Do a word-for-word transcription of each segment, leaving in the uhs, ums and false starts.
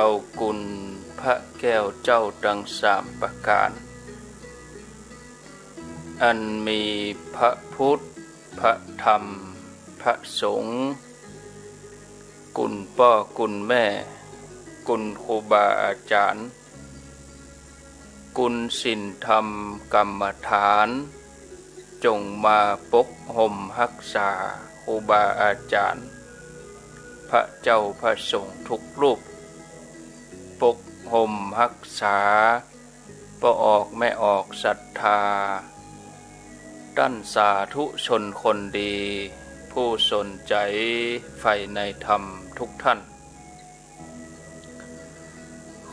เอากุณพระแก้วเจ้าตังสามประก๋าน อันมีพระพุทธ พระธรรม พระสงฆ์ กุณป้อกุณแม่ กุณครูบาอาจ๋ารย์ กุณศีลธรรมกรรมฐาน จงมาปกห่มฮักษาครูบาอาจ๋ารย์ พระเจ้าพระสงฆ์ทุกรูป ปกห่มฮักษาป้อออกแม่ออกศรัทธา ต้านสาธุชนคนดี ผู้สนใจ๋ใฝ่ในธรรมทุกท่าน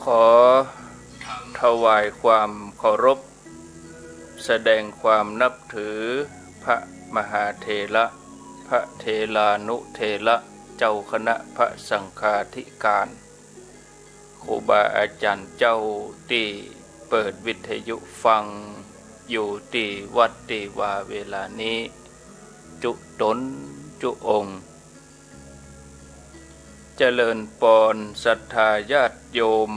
ขอถวายความเคารพ แสดงความนับถือพระมหาเถระ พระเถรานุเถระ เจ้าคณะพระสังฆาธิการ ครูบาอาจ๋ารย์เจ้าตี้เปิดวิทยุฟังอยู่ตี้วัดตี้วาเวลานี้ จุ๊ต๋นจุ๊องค์ เจริญปอนศรัทธาญาติโยม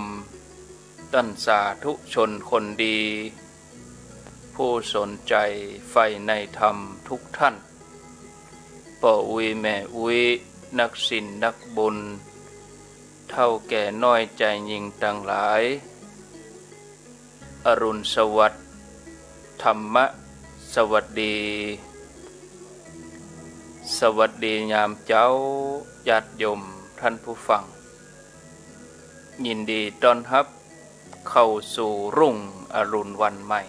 ต้านสาธุชนคนดี ผู้สนใจ๋ใฝ่ในธรรมทุกท่าน ป้ออุ๊ยแม่อุ๊ย นักศีลนักบุญ เฒ่าแก่น้อยจายญิงตังหลาย อรุณสวัสดิ์ ธรรมะสวัสดี สวัสดียามเจ๊า ญาติโยมท่านผู้ฟัง ยินดีต้อนฮับเข้าสู่รุ่งอรุณวันใหม่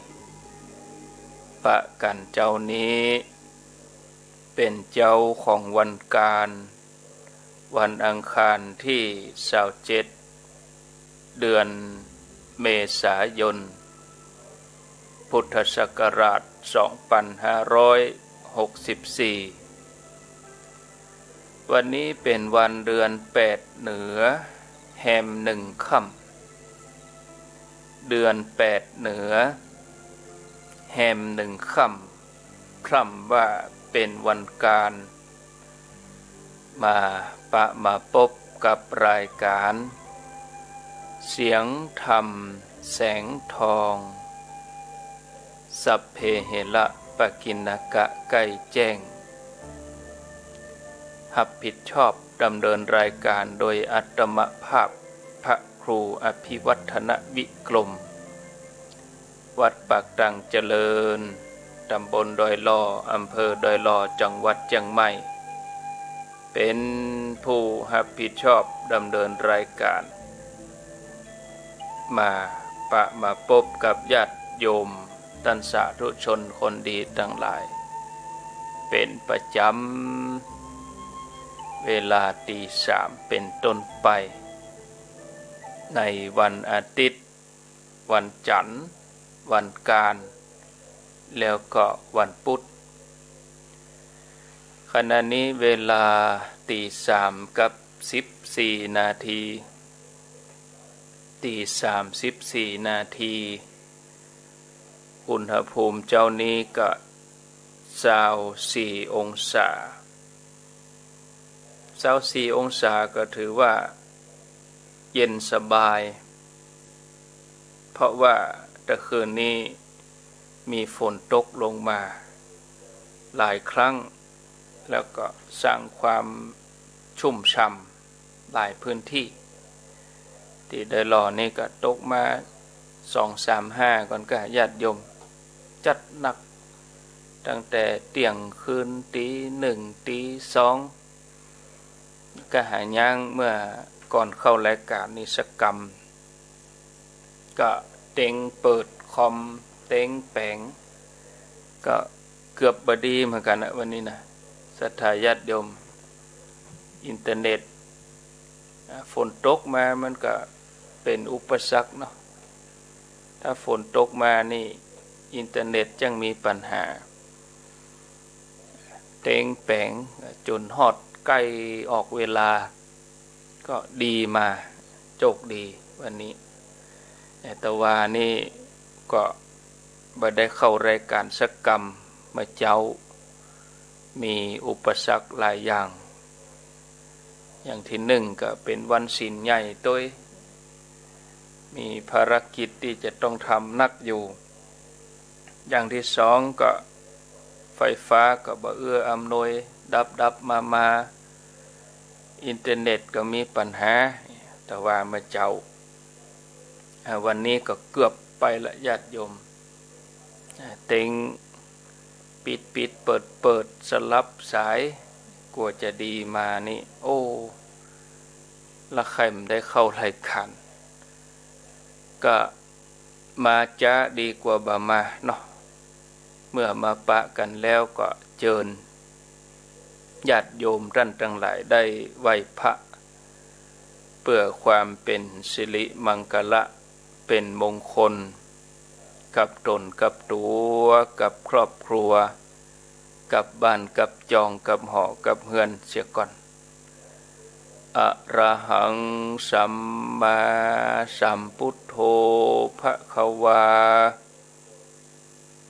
ปะกั๋นเจ๊านี้ เป๋นเจ๊าของวันก๋าน วันอังคารตี้ซาวเจ็ด เดือนเมษายน พุทธศักราชสองปันห้าร้อยหกสิบสี่ วันนี้เป๋นวันเดือนแปดเหนือ แฮมหนึ่งค่ำ เดือนแปดเหนือ แฮมหนึ่งค่ำ พร่ำว่าเป๋นวันก๋าน มาปะมาปบกับรายก๋าน เสียงธรรมแสงทอง สัพเพเหระปะกิณณกะใก้แจ้ง ฮับผิดชอบดำเนินรายก๋านโดยอาตมาภาพ พระครูอภิวัฒนวิกรม วัดปากตังเจริญ ต๋ำบลดอยหล่อ อำเภอดอยหล่อ จังหวัดเจียงใหม่ เป๋นผู้ฮับผิดชอบดำเนินรายก๋าน มาปะมาปบกับญาติโยม ต้านสาธุชนคนดีตังหลาย เป๋นประจ๋ำ เวลาตีสามเป๋นต้นไป ในวันอาทิตย์ วันจั๋นทร์ วันก๋าน แล้วก็วันพุธ ขณะนี้เวลาตีสามกับสิบสี่นาที ตีสามสิบสี่นาที อุณหภูมิเจ๊านี้ก็ซาวสี่องศา ซาวสี่องศาก็ถือว่าเย็นสบาย เพราะว่าตะคืนนี้มีฝนตกลงมาหลายครั้ง แล้วก็สร้างความชุ่มฉ่ำหลายพื้นที่ ตี้ดอยหล่อนี่ก็ตกมาสองสามห้าก่อนก้า ญาติโยม จัดหนัก ตั้งแต่เตี้ยงคืน ตี๋หนึ่ง ตี๋สอง ก็หายัง เมื่อก่อนเข้ารายก๋านนี้สักกำ ก็เต็งเปิดคอม เต็งแป๋ง ก็เกือบบ่ดีเหมือนกั๋นนะ วันนี้นะ ศรัทธาญาติโยม อินเทอร์เน็ต อ่า ฝนตกมามันก็เป๋นอุปสรรคเนาะ ถ้าฝนตกมานี่ อินเทอร์เน็ตจั้งมีปัญหา เต็งแป๋ง จ๋นฮอดใก้ออกเวลา ก็ดีมา โจคดีวันนี้ แต่ว่านี่ก็บ่ได้เข้ารายก๋านสักกำ เมื่อเจ๊า มีอุปสรรคหลายอย่าง อย่างตี้นึ่งก็เป๋นวันศีลใหญ่ตวย มีภารกิจตี้จะต้องทำนักอยู่ อย่างตี้สองก็ไฟฟ้าก็บ่เอื้ออำนวย ดับๆ มาๆ อินเทอร์เน็ตก็มีปัญหา แต่ว่าเมื่อเจ๊า อ่า วันนี้ก็เกือบไปละญาติโยม อ่า เต็งปิดๆ เปิดๆ สลับสาย กว่าจะดีมานี่ โอ้ ละใค่บ่ได้เข้ารายการ ก็มาจ๊าดีกว่าบ่มาเนาะ เมื่อมาปะกั๋นแล้วก็เจิญญาติโยมต้านตังหลายได้ไหว้พระ เปื้อความเป๋นสิริมังคละ เป๋นมงคล กับต๋นกับตั๋ว กับครอบครัว กับบ้านกับจอง กับหอกับเฮือนเสียก่อน อะระหัง สัมมาสัมพุทโธ ภะคะวา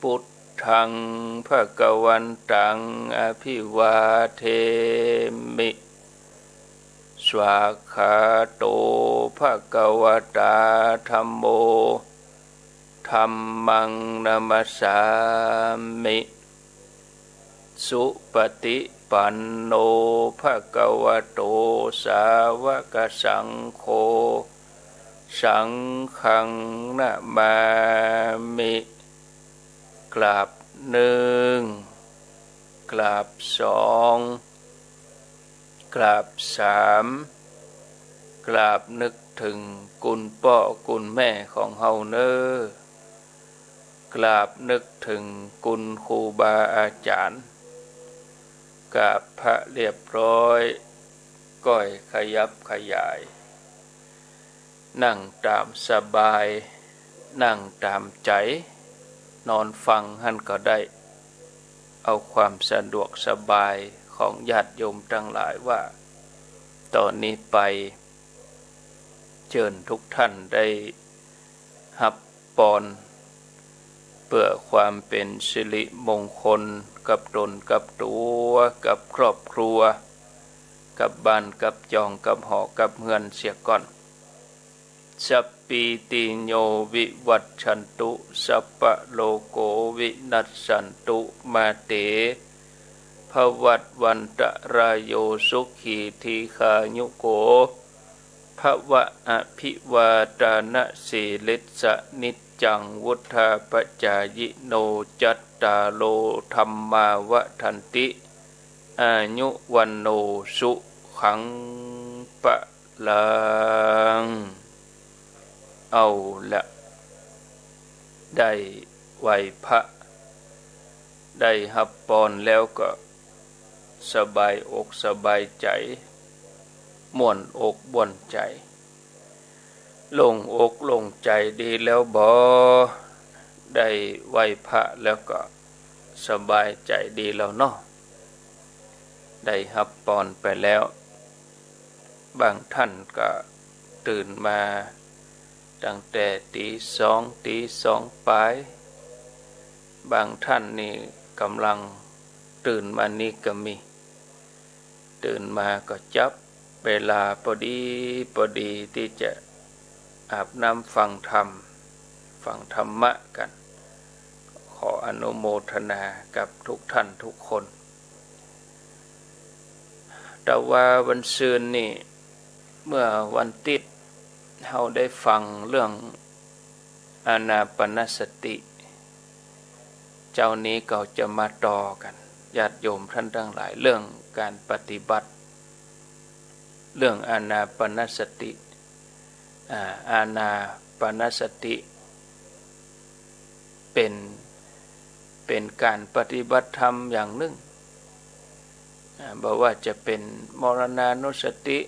พุทธัง ภะคะวันตัง อะภิวาเทมิ สวากขาโต ภะคะวะตา ธัมโม ธัมมัง นะมัสสามิ สุปะติปันโน ภะคะวะโต สาวะกะสังโฆ สังฆัง นะมามิ กราบนึ่ง กราบสอง กราบสาม กราบนึกเถิงกุณป้อกุณแม่ของเฮาเน่อ กราบนึกเถิงกุณครูบาอาจ๋ารย์ กราบพระเรียบร้อย ก้อยขยับขยาย นั่งต๋ามสบาย นั่งต๋ามใจ๋ นอนฟังหั้นก็ได้ เอาความสะดวกสบายของญาติโยมตังหลายว่า ต๋อนนี้ไป เจิญทุกท่านได้ฮับปอน เปื้อความเป๋นสิริมงคลกับต๋นกับตั๋ว กับครอบครัว กับบ้านกับจอง กับหอกับเฮือนเสียก่อน สัพพีติโย วิวัชชันตุ สัพพะโรโค วินัสสันตุ มาเต ภวัตวันตะราโย สุขี ทีฆายุโก ภะวะ อะภิวาทานะสีลิสสะ นิจจัง วุฑฒาปะจายิโน จัตตาโร ธัมมา วัฑฒันติ อายุ วัณโณ สุขัง พะลัง เอาละ ได้ไหว้พระ ได้ฮับปอนแล้วก็สบายอกสบายใจ๋ ม่วนอกม่วนใจ๋ โล่งอกโล่งใจ๋ดีแล้วบ่ ได้ไหว้พระแล้วก็สบายใจ๋ดีแล้วเนาะ ได้ฮับปอนไปแล้ว บางท่านก็ตื่นมาตั้งแต่ตี๋สอง ตี๋สองป๋าย บางท่านนี่ก่ำลังตื่นมานี่ก็มี ตื่นมาก็จับเวลาปอดีปอดีตี้จะอาบน้ำฟังธรรม ฟังธรรมะกั๋น ขออนุโมทนากับทุกท่านทุกคน แต่ว่าวันซืนนี่ เมื่อวันติ๊ด เฮาได้ฟังเรื่องอานาปานสติ เจ๊านี้ก็จะมาต่อกั๋น ญาติโยมท่านตังหลาย เรื่องก๋านปฏิบัติ เรื่องอานาปานสติ อ่า อานาปานสติ เป๋น เป๋นก๋านปฏิบัติธรรมอย่างนึ่ง อ่า บ่ว่าจะเป๋นมรณานุสติ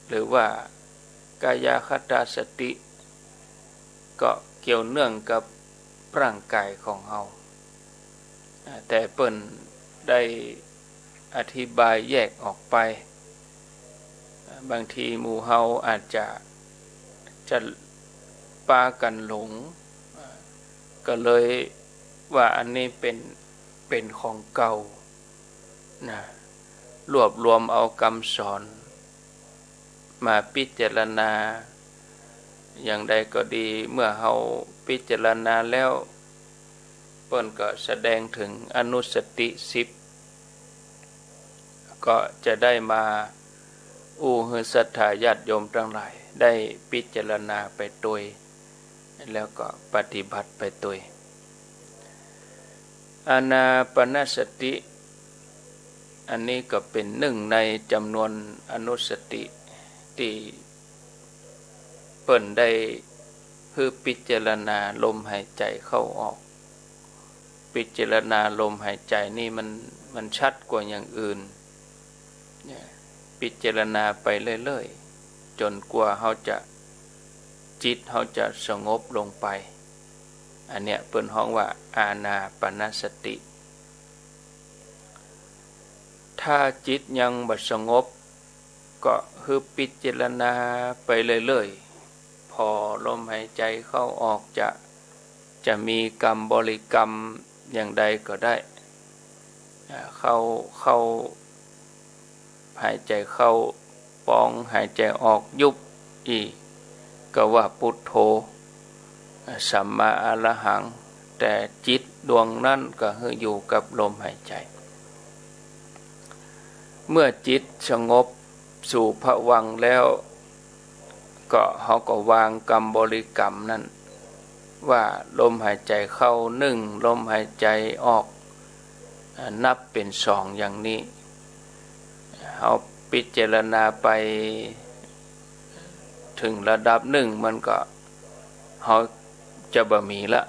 หรือว่ากายคตาสติ ก็เกี่ยวเนื่องกับร่างก๋ายของเฮา อ่า แต่เปิ้นได้อธิบายแยกออกไป อ่า บางทีหมู่เฮาอาจจะ จะปากั๋นหลง อ่า ก็เลยว่าอันนี้เป๋น เป๋นของเก่า นะ รวบรวมเอากำสอนมาพิจารณา อย่างใดก็ดี เมื่อเฮาพิจารณาแล้ว เปิ้นก็แสดงเถิงอนุสติสิบ ก็จะได้มาอู้หื้อศรัทธาญาติโยมตังหลายได้พิจารณาไปตวย แล้วก็ปฏิบัติไปตวย อานาปานสติ อันนี้ก็เป๋นนึ่งในจ๋ำนวนอนุสติตี้เปิ้นได้หื้อพิจารณาลมหายใจ๋เข้าออก พิจารณาลมหายใจ๋นี่มัน มันชัดกว่าอย่างอื่น เนี่ย พิจารณาไปเรื่อยๆ จ๋นกว่าเฮาจะ จิตเฮาจะสงบลงไป อันเนี้ยเปิ้นฮ้องว่าอานาปานสติ ถ้าจิตยังบ่สงบ ก็หื้อพิจารณาไปเรื่อยๆ ผ่อลมหายใจ๋เข้าออก จะ จะมีกำบริกรรมอย่างใดก็ได้ อ่า เข้า เข้า หายใจ๋เข้าป๋อง หายใจ๋ออกยุบ อี้ก็ว่าพุทโธ สัมมาอรหัง แต่จิตดวงนั้นก็หื้ออยู่กับลมหายใจ๋ เมื่อจิตสงบสู่ภวังค์แล้ว ก็เฮาก็วางกำบริกรรมนั้น ว่าลมหายใจ๋เข้านึ่ง ลมหายใจ๋ออก อ่า นับเป๋นสองอย่างนี้ เฮาพิจารณาไปเถิงระดับนึ่ง มันก็ เฮาจะบ่มีละ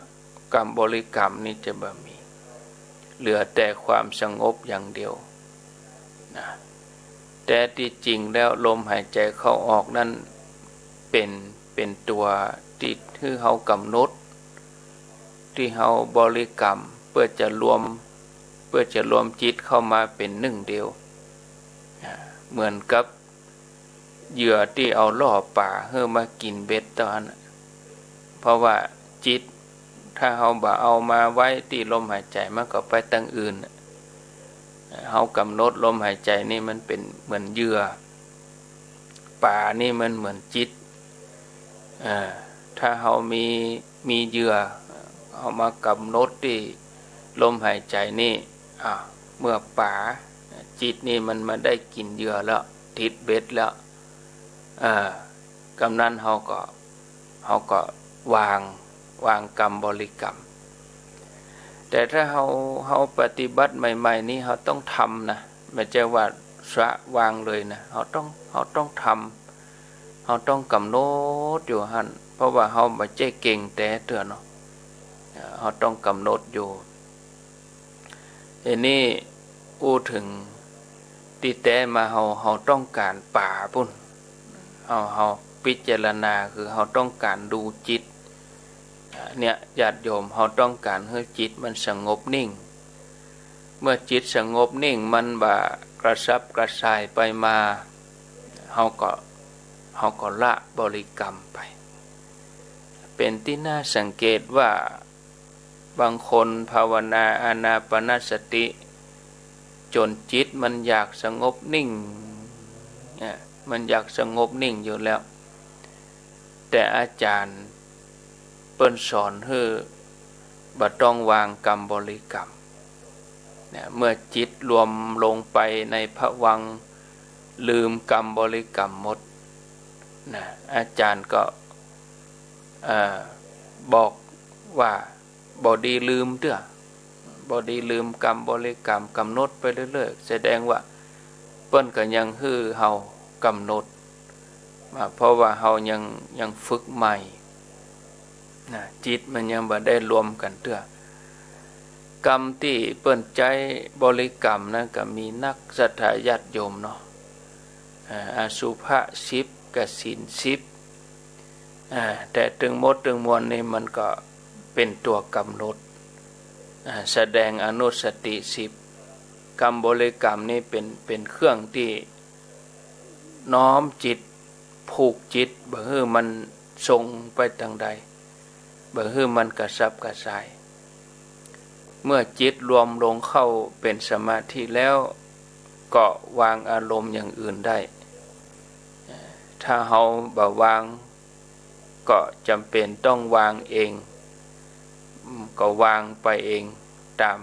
กำบริกรรมนี้จะบ่มี เหลือแต่ความสงบอย่างเดียวนะ แต่ตี้จริงแล้วลมหายใจ๋เข้าออกนั้นเป๋น เป๋นตั๋วตี้หื้อเฮากำหนด ตี้เฮาบริกรรมเปื้อจะรวม เปื้อจะรวมจิตเข้ามาเป๋นนึ่งเดียว อ่า เหมือนกับเหยื่อตี้เอาล่อป๋าหื้อมากิ๋นเบ็ดเต้านั้นน่ะ เพราะว่าจิต ถ้าเฮาบ่เอามาไว้ตี้ลมหายใจ๋ มันก็ไปตางอื่นน่ะ เฮากำหนดลมหายใจ๋นี่มันเป๋นเหมือนเหยื่อ ป๋านี่มันเหมือนจิต เอ่อ ถ้าเฮามี มีเหยื่อ เฮามากำหนดตี้ลมหายใจ๋นี่ อ่า เมื่อป๋า จิตนี่มันมาได้กิ๋นเหยื่อแล้ว ติดเบ็ดแล้ว เอ่อ กำนั้นเฮาก็ เฮาก็วาง วางกำบริกรรม แต่ถ้าเฮา เฮาปฏิบัติใหม่ๆ นี่เฮาต้องทำนะ บ่ใจ้ว่าสะวางเลยนะ เฮาต้อง เฮาต้องทำ เฮาต้องกำหนดอยู่หั้น เพราะว่าเฮาบ่ใจ้เก่งแต๊เตื้อเนาะ เอ่อ เฮาต้องกำหนดอยู่ อันนี้อู้เถิงตี้แต๊มาเฮา เฮาต้องก๋านป๋าปู้น เฮา เฮาพิจารณา คือเฮาต้องก๋านดูจิต เนี่ย ญาติโยม เฮาต้องก๋านหื้อจิตมันสงบนิ่ง เมื่อจิตสงบนิ่ง มันบ่กระสับกระส่ายไปมา เฮาก็ เฮาก็ละบริกรรมไป เป๋นตี้น่าสังเกตว่า บางคนภาวนาอานาปานสติจ๋นจิตมันอยากสงบนิ่ง เนี่ย มันอยากสงบนิ่งอยู่แล้ว แต่อาจ๋ารย์เปิ้นสอนหื้อบ่ต้องวางกำบริกรรม เนี่ย เมื่อจิตรวมลงไปในภวังค์ ลืมกำบริกรรมหมด นะ อาจ๋ารย์ก็ เอ่อ บอกว่าบ่ดีลืมเตื้อ บ่ดีลืมกำบริกรรม กำหนดไปเรื่อยๆ แสดงว่าเปิ้นก็ยังหื้อเฮากำหนด อ่า เพราะว่าเฮายัง ยังฝึกใหม่ นะ จิตมันยังบ่ได้รวมกั๋นเตื้อ กำตี้เปิ้นใจ๊บริกรรมนั้นก็มีนัก ศรัทธาญาติโยมเนาะ อ่า อสุภะสิบกับศีลสิบ อ่า แต่ตึงหมดตึงมวลนี่มันก็เป๋นตั๋วกำหนด อ่า แสดงอนุสติสิบ กำบริกรรมนี่เป๋น เป๋นเครื่องตี้น้อมจิต ผูกจิต บ่หื้อมันส่งไปตางใด บ่หื้อมันกระสับกระส่าย เมื่อจิตรวมลงเข้าเป๋นสมาธิแล้ว ก็วางอารมณ์อย่างอื่นได้ ถ้าเฮาบ่วาง ก็จ๋ำเป๋นต้องวางเอง อืม ก็วางไปเองต๋าม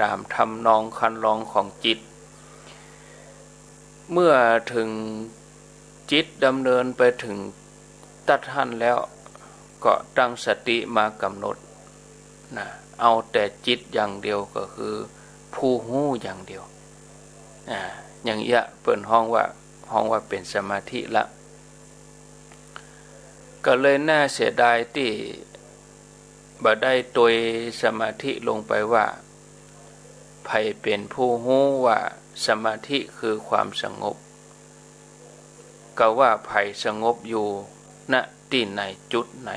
ต๋ามทำนองคันลองของจิต เมื่อเถิงจิตดำเนินไปเถิงตั๊ดหั้นแล้ว ก็ตั้งสติมากำหนดนะ เอาแต่จิตอย่างเดียว ก็คือผู้ฮู้อย่างเดียว อ่า อย่างเอี้ยเปิ้นฮ้องว่า ฮ้องว่าเป๋นสมาธิละ ก็เลยน่าเสียดายตี้บ่ได้ตวยสมาธิลงไปว่า ใผเป๋นผู้ฮู้ว่าสมาธิคือความสงบ ก็ว่าใผสงบอยู่ ณ ตี้ไหนจุดไหน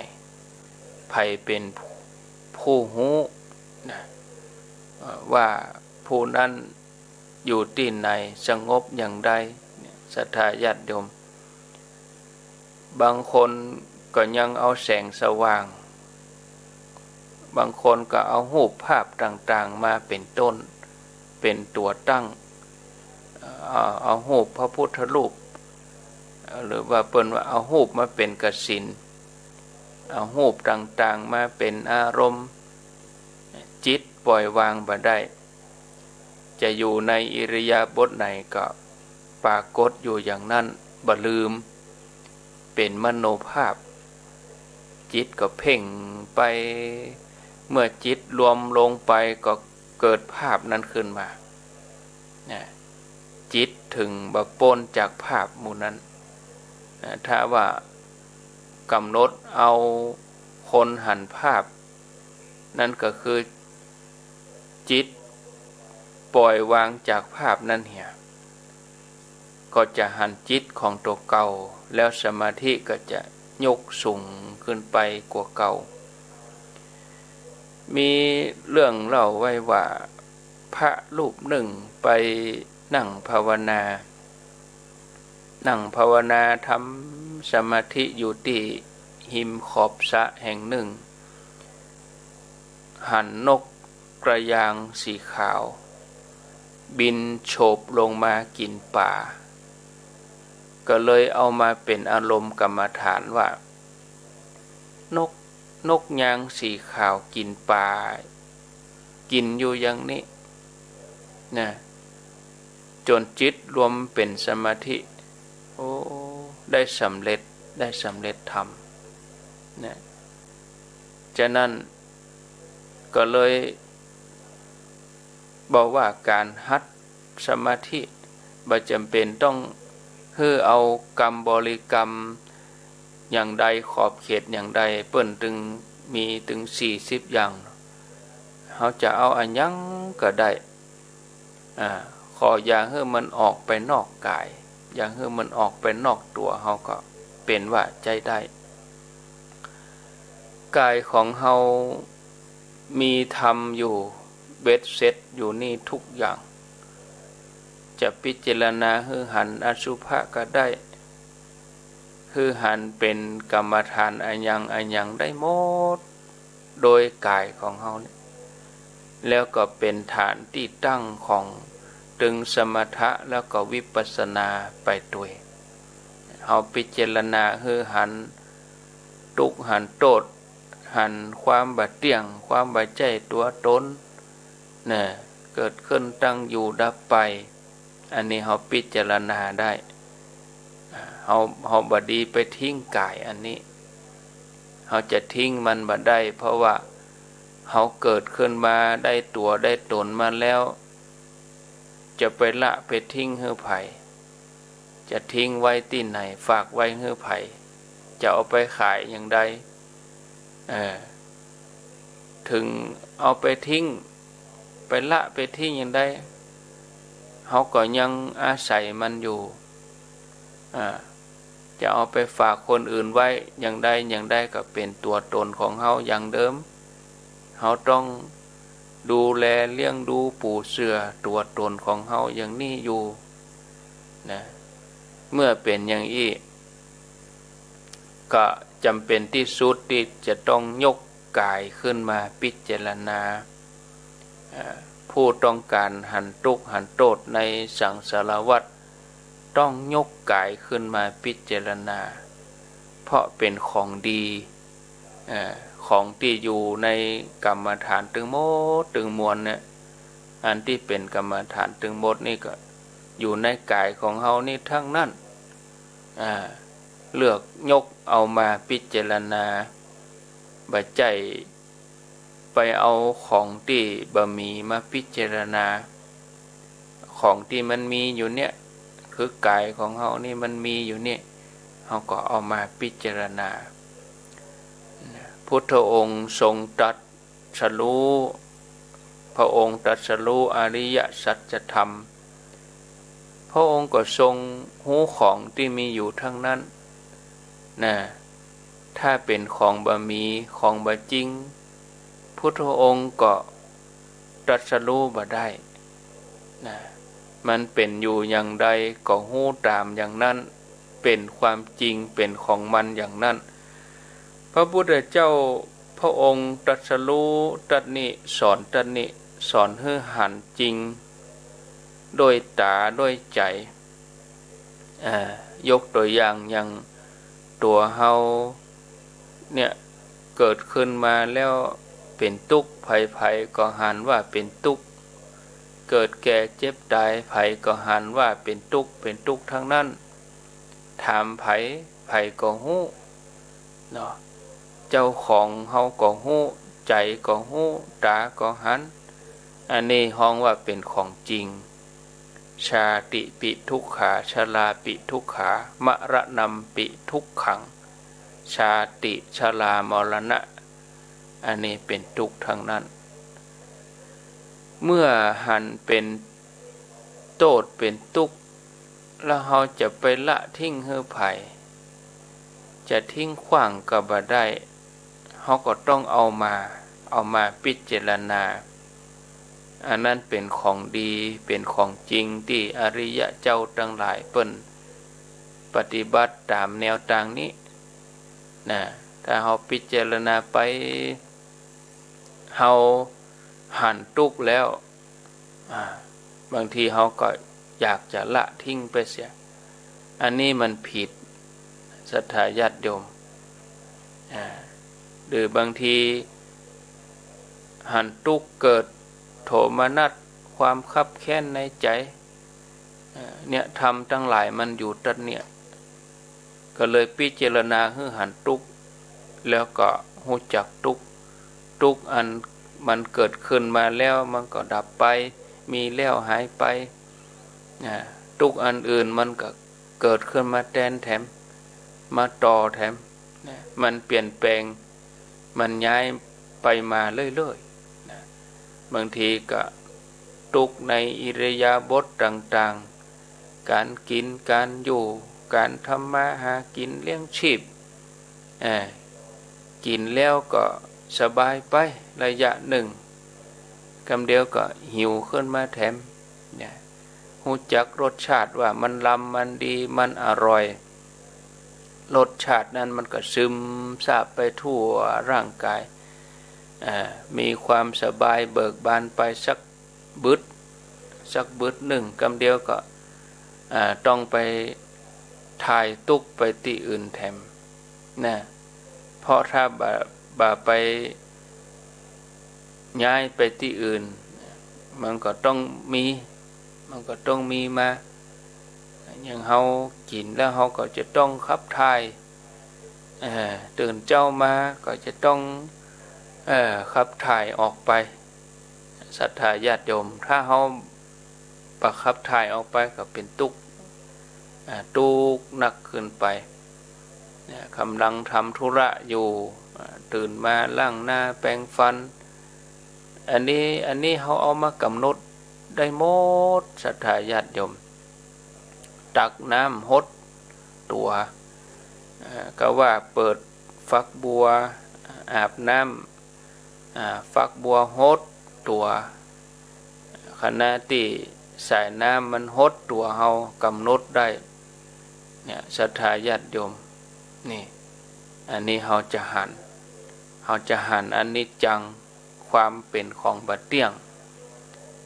ใผเป๋นผู้ฮู้นะ เอ่อ ว่าผู้นั้นอยู่ตี้ไหน สงบอย่างใดเนี่ย ศรัทธาญาติโยม บางคนก็ยังเอาแสงสว่าง บางคนก็เอาฮูปภาพต่างๆ มาเป๋นต้น เป๋นตั๋วตั้ง เอา เอาฮูปพระพุทธรูป หรือว่าเปิ้นว่าเอาฮูปมาเป๋นกฐิน เอาฮูปต่างๆ มาเป๋นอารมณ์ จิตปล่อยวางบ่ได้ จะอยู่ในอิริยาบถไหนก็ปรากฏอยู่อย่างนั้น บ่ลืม เป๋นมโนภาพ จิตก็เพ่งไป เมื่อจิตรวมลงไปก็เกิดภาพนั้นขึ้นมา นะ จิตเถิงบ่ป๊นจากภาพหมู่นั้น นะ ถ้าว่ากำหนดเอาคนหันภาพ นั่นก็คือจิตปล่อยวางจากภาพนั้นเหีย ก็จะหันจิตของตั๋วเก่า แล้วสมาธิก็จะยกสูงขึ้นไปกว่าเก่า มีเรื่องเล่าไว้ว่า พระรูปนึ่งไปนั่งภาวนา นั่งภาวนาทำสมาธิอยู่ตี้ฮิมขอบสระแห่งนึ่ง หันนกกระยางสีขาว บินโฉบลงมากิ๋นป๋า ก็เลยเอามาเป๋นอารมณ์กรรมฐานว่า นก นกยางสีขาวกิ๋นป๋า กิ๋นอยู่อย่างนี้นะ จ๋นจิตรวมเป๋นสมาธิ โอ้ ได้สำเร็จ ได้สำเร็จธรรมนะ ฉะนั้นก็เลยบอกว่าก๋านหัดสมาธิ บ่จ๋ำเป๋นต้องหื้อเอากำบริกรรมอย่างใด ขอบเขตอย่างใด เปิ้นตึงมีตึงสี่สิบอย่าง เฮาจะเอาอะหยังก็ได้ อ่า ขออย่าหื้อมันออกไปนอกก๋าย อย่าหื้อมันออกไปนอกตั๋ว เฮาก็เป๋นว่าใจ๊ได้ ก๋ายของเฮามีธรรมอยู่เบ็ดเสร็จอยู่นี่ทุกอย่าง จะพิจารณาหื้อหันอสุภะก็ได้ หื้อหันเป๋นกรรมฐานอะหยังอะหยังได้หมด โดยก๋ายของเฮานี่ แล้วก็เป๋นฐานตี้ตั้งของตึงสมถะแล้วก็วิปัสสนาไปตวย เฮาพิจารณาหื้อหันตุ๊กข์หันโต้ษ หันความบ่เตี้ยง ความบ่ใจ้ตั๋วต๋น นะ เกิดขึ้นตั้งอยู่ดับไป อันนี้เฮาพิจารณาได้ อ่า เฮา เฮาบ่ดีไปทิ้งก๋ายอันนี้ เฮาจะทิ้งมันบ่ได้ เพราะว่าเฮาเกิดขึ้นมาได้ตั๋วได้ต๋นมาแล้ว จะไปละไปทิ้งหื้อใผ จะทิ้งไว้ตี้ไหน ฝากไว้หื้อใผ จะเอาไปขายอย่างใด เออ เถิงเอาไปทิ้ง ไปละไปทิ้งอย่างใด เฮาก็ยังอาศัยมันอยู่ อ่า จะเอาไปฝากคนอื่นไว้อย่างใดอย่างใดก็เป๋นตั๋วต๋นของเฮาอย่างเดิม เฮาต้องดูแลเลี้ยงดูปู๋เสือตั๋วต๋นของเฮาอย่างนี้อยู่นะ เมื่อเป๋นอย่างอี้ ก็จ๋ำเป๋นตี้สุดตี้จะต้องยกก๋ายขึ้นมาพิจารณา อ่า ผู้ต้องก๋านหันตุ๊กข์หันโต้ษในสังสารวัฏ ต้องยกก๋ายขึ้นมาพิจารณา ไผ เพราะเป๋นของดี เอ่อ ของตี้อยู่ในกรรมฐานตึงหมดตึงมวลเนี่ย อันตี้เป๋นกรรมฐานตึงหมดนี่ก็อยู่ในก๋ายของเฮานี่ตังนั้น อ่า เลือกยกเอามาพิจารณา บ่ใจ้ไปเอาของตี้บ่มีมาพิจารณา ของตี้มันมีอยู่เนี่ย คือก๋ายของเฮานี่มันมีอยู่เนี่ย เฮาก็เอามาพิจารณา พุทธองค์ทรงตรัสรู้ พระองค์ตรัสรู้อริยสัจธรรม พระองค์ก็ทรงฮู้ของตี้มีอยู่ตังนั้น นะ ถ้าเป๋นของบ่มี ของบ่จริง พุทธองค์ก็ตรัสรู้บ่ได้ นะ มันเป๋นอยู่อย่างใดก็ฮู้ต๋ามอย่างนั้น เป๋นความจริง เป๋นของมันอย่างนั้น พระพุทธเจ้าพระองค์ตรัสรู้ตรัสนี้ สอนตรัสนี้ สอนหื้อหันจริง ด้วยต๋าด้วยใจ๋ อ่า ยกตั๋วอย่าง อย่างตั๋วเฮาเนี่ย เกิดขึ้นมาแล้วเป๋นตุ๊กข์ ใผๆ ก็หันว่าเป๋นตุ๊กข์ เกิดแก่เจ็บต๋าย ใผก็หันว่าเป๋นตุ๊กข์ เป๋นตุ๊กข์ตังนั้น ถามใผ ใผก็ฮู้ เนาะ เจ้าของเฮาก็ฮู้ ใจ๋ก็ฮู้ ต๋าก็หัน อันนี้ฮ้องว่าเป๋นของจริง ชาติปิทุกขา ชราปิทุกขา มรณัมปิทุกขัง ชาติ ชรา มรณะ อันนี้เป๋นตุ๊กข์ตังนั้น เมื่อหันเป๋นโต้ษเป๋นตุ๊กข์ แล้วเฮาจะไปละทิ้งหื้อใผ จะทิ้งขว้างก็บ่ได้ เฮาก็ต้องเอามา เอามาพิจารณา อันนั้นเป๋นของดี เป๋นของจริงตี้อริยะเจ้าตังหลายเปิ้นปฏิบัติต๋ามแนวตางนี้ นะ ถ้าเฮาพิจารณาไป เฮาหันตุ๊กข์แล้ว อ่า บางทีเฮาก็อยากจะละทิ้งไปเสีย อันนี้มันผิด ศรัทธาญาติโยม อ่า หรือบางทีหันตุ๊กข์เกิดโทมนัส ความคับแค้นในใจ๋ อ่า เนี่ย ธรรมตังหลายมันอยู่ตรงเนี่ย ก็เลยพิจารณาหื้อหันตุ๊กข์ แล้วก็ฮู้จักตุ๊กข์ ตุ๊กข์อันมันเกิดขึ้นมาแล้วมันก็ดับไป มีแล้วหายไป อ่า ตุ๊กข์อันอื่นมันก็เกิดขึ้นมาแตนแถม มาต่อแถม นะ มันเปลี่ยนแปลง มันย้ายไปมาเรื่อยๆ นะ บางทีก็ตุ๊กข์ในอิริยาบถต่างๆ ก๋านกิ๋น ก๋านอยู่ ก๋านทำมาหากิ๋นเลี้ยงชีพ เอ่อ กิ๋นแล้วก็สบายไประยะนึ่ง กำเดียวก็หิวขึ้นมาแถม เนี่ย ฮู้จักรสชาติว่ามันลำ มันดี มันอร่อย รสชาตินั้นมันก็ซึมซาบไปทั่วร่างกาย อ่า มีความสบายเบิกบานไปสักบึด สักบึดนึ่ง กำเดียวก็ อ่า ต้องไปถ่ายตุ๊กข์ไปตี้อื่นแถม นะ เพราะถ้าบ่า บ่าไปย้ายไปตี้อื่น มันก็ต้องมี มันก็ต้องมีมา อย่างเฮากิ๋นแล้วเฮาก็จะต้องขับถ่าย เอ่อ ตื่นเจ๊ามาก็จะต้อง เอ่อ ขับถ่ายออกไป ศรัทธาญาติโยม ถ้าเฮาบ่ขับถ่ายออกไปก็เป๋นตุ๊กข์ อ่า ตุ๊กข์หนักขึ้นไป เนี่ย กำลังทำธุระอยู่ อ่า ตื่นมาล้างหน้าแปรงฟัน อันนี้ อันนี้เฮาเอามากำหนดได้หมด ศรัทธาญาติโยม ตักน้ำหดตั๋ว อ่า ก็ว่าเปิดฝักบัว อาบน้ำ อ่า ฝักบัวหดตั๋ว ขณะตี้สายน้ำมันหดตั๋ว เฮากำหนดได้ เนี่ย ศรัทธาญาติโยม นี่ อันนี้เฮาจะหัน เฮาจะหันอนิจจัง ความเป๋นของบ่เตี้ยง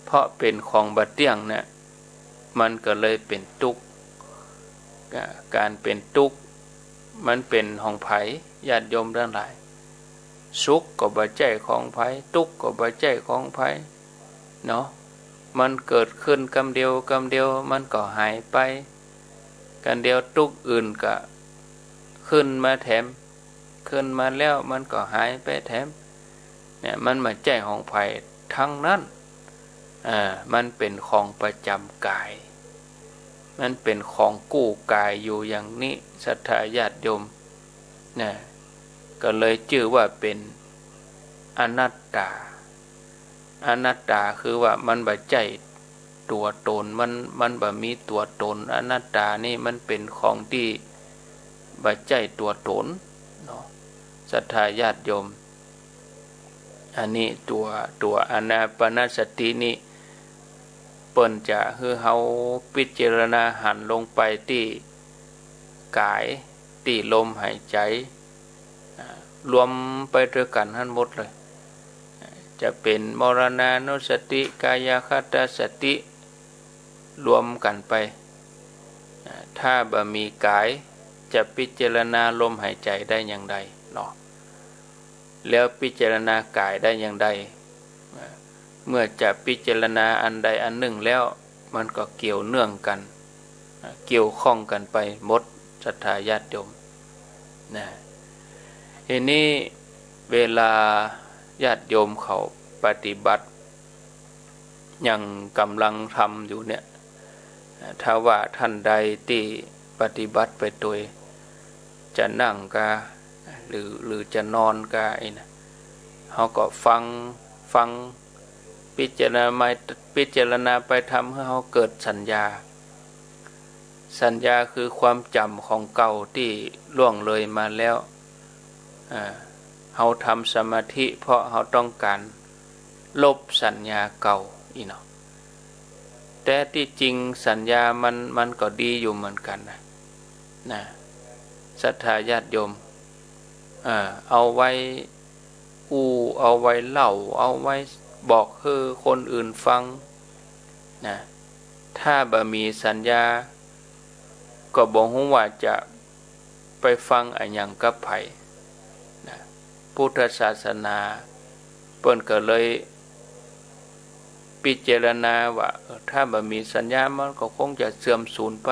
เพราะเป๋นของบ่เตี้ยงเนี่ย มันก็เลยเป๋นตุ๊กข์ อ่า ก๋านเป๋นตุ๊กข์ มันเป๋นของใผ ญาติโยมตังหลาย สุขก็บ่ใจ้ของใผ ตุ๊กข์ก็บ่ใจ้ของใผ เนาะ มันเกิดขึ้นกำเดียวกำเดียว มันก็หายไป กำเดียวตุ๊กข์อื่นก็ขึ้นมาแถม ขึ้นมาแล้วมันก็หายไปแถม เนี่ย มันบ่ใจ้ของใผตังนั้น อ่า มันเป๋นของประจ๋ำก๋าย มันเป๋นของกู้ก๋ายอยู่อย่างนี้ ศรัทธาญาติโยม นะ ก็เลยจื้อว่าเป๋นอนัตตา อนัตตาคือว่ามันบ่ใจ้ตั๋วต๋น มัน มันบ่มีตั๋วต๋น อนัตตานี่มันเป๋นของตี้บ่ใจ้ตั๋วต๋น เนาะ ศรัทธาญาติโยม อันนี้ตั๋ว ตั๋วอานาปานสตินี่ เปิ้นจะหื้อเฮาพิจารณาหันลงไปตี้ก๋าย ตี้ลมหายใจ๋ อ่า รวมไปตวยกั๋นหั้นหมดเลย อ่า จะเป๋นมรณานุสติ กายคตาสติ รวมกั๋นไป อ่า ถ้าบ่มีก๋าย จะพิจารณาลมหายใจ๋ได้อย่างใดเนาะ แล้วพิจารณาก๋ายได้อย่างใด อ่า เมื่อจะพิจารณาอันใดอันนึ่งแล้ว มันก็เกี่ยวเนื่องกั๋น อ่า เกี่ยวข้องกั๋นไปหมด ศรัทธาญาติโยม นะ ทีนี้เวลาญาติโยมเขาปฏิบัติ ยังก่ำลังทำอยู่เนี่ย ถ้าว่าต้านใดตี้ปฏิบัติไปตวย จะนั่งกา หรือ หรือจะนอนกา ไอ้นะ เฮาก็ฟัง ฟัง พิจารณาไป พิจารณาไป ทำหื้อเฮาเกิดสัญญา สัญญาคือความจ๋ำของเก่าตี้ล่วงเลยมาแล้ว อ่า เฮาทำสมาธิเพราะเฮาต้องก๋านลบสัญญาเก่าอี้เนาะ แต่ตี้จริงสัญญามัน มันก็ดีอยู่เหมือนกั๋นนะ นะ ศรัทธาญาติโยม อ่า เอาไว้อู้ เอาไว้เล่า เอาไว้บอกหื้อคนอื่นฟัง นะ ถ้าบ่มีสัญญา ก็บ่ฮู้ว่าจะไปฟังอะหยังกับใผ นะ พุทธศาสนาเปิ้นก็เลยพิจารณาว่า เออ ถ้าบ่มีสัญญามันก็คงจะเสื่อมสูญไป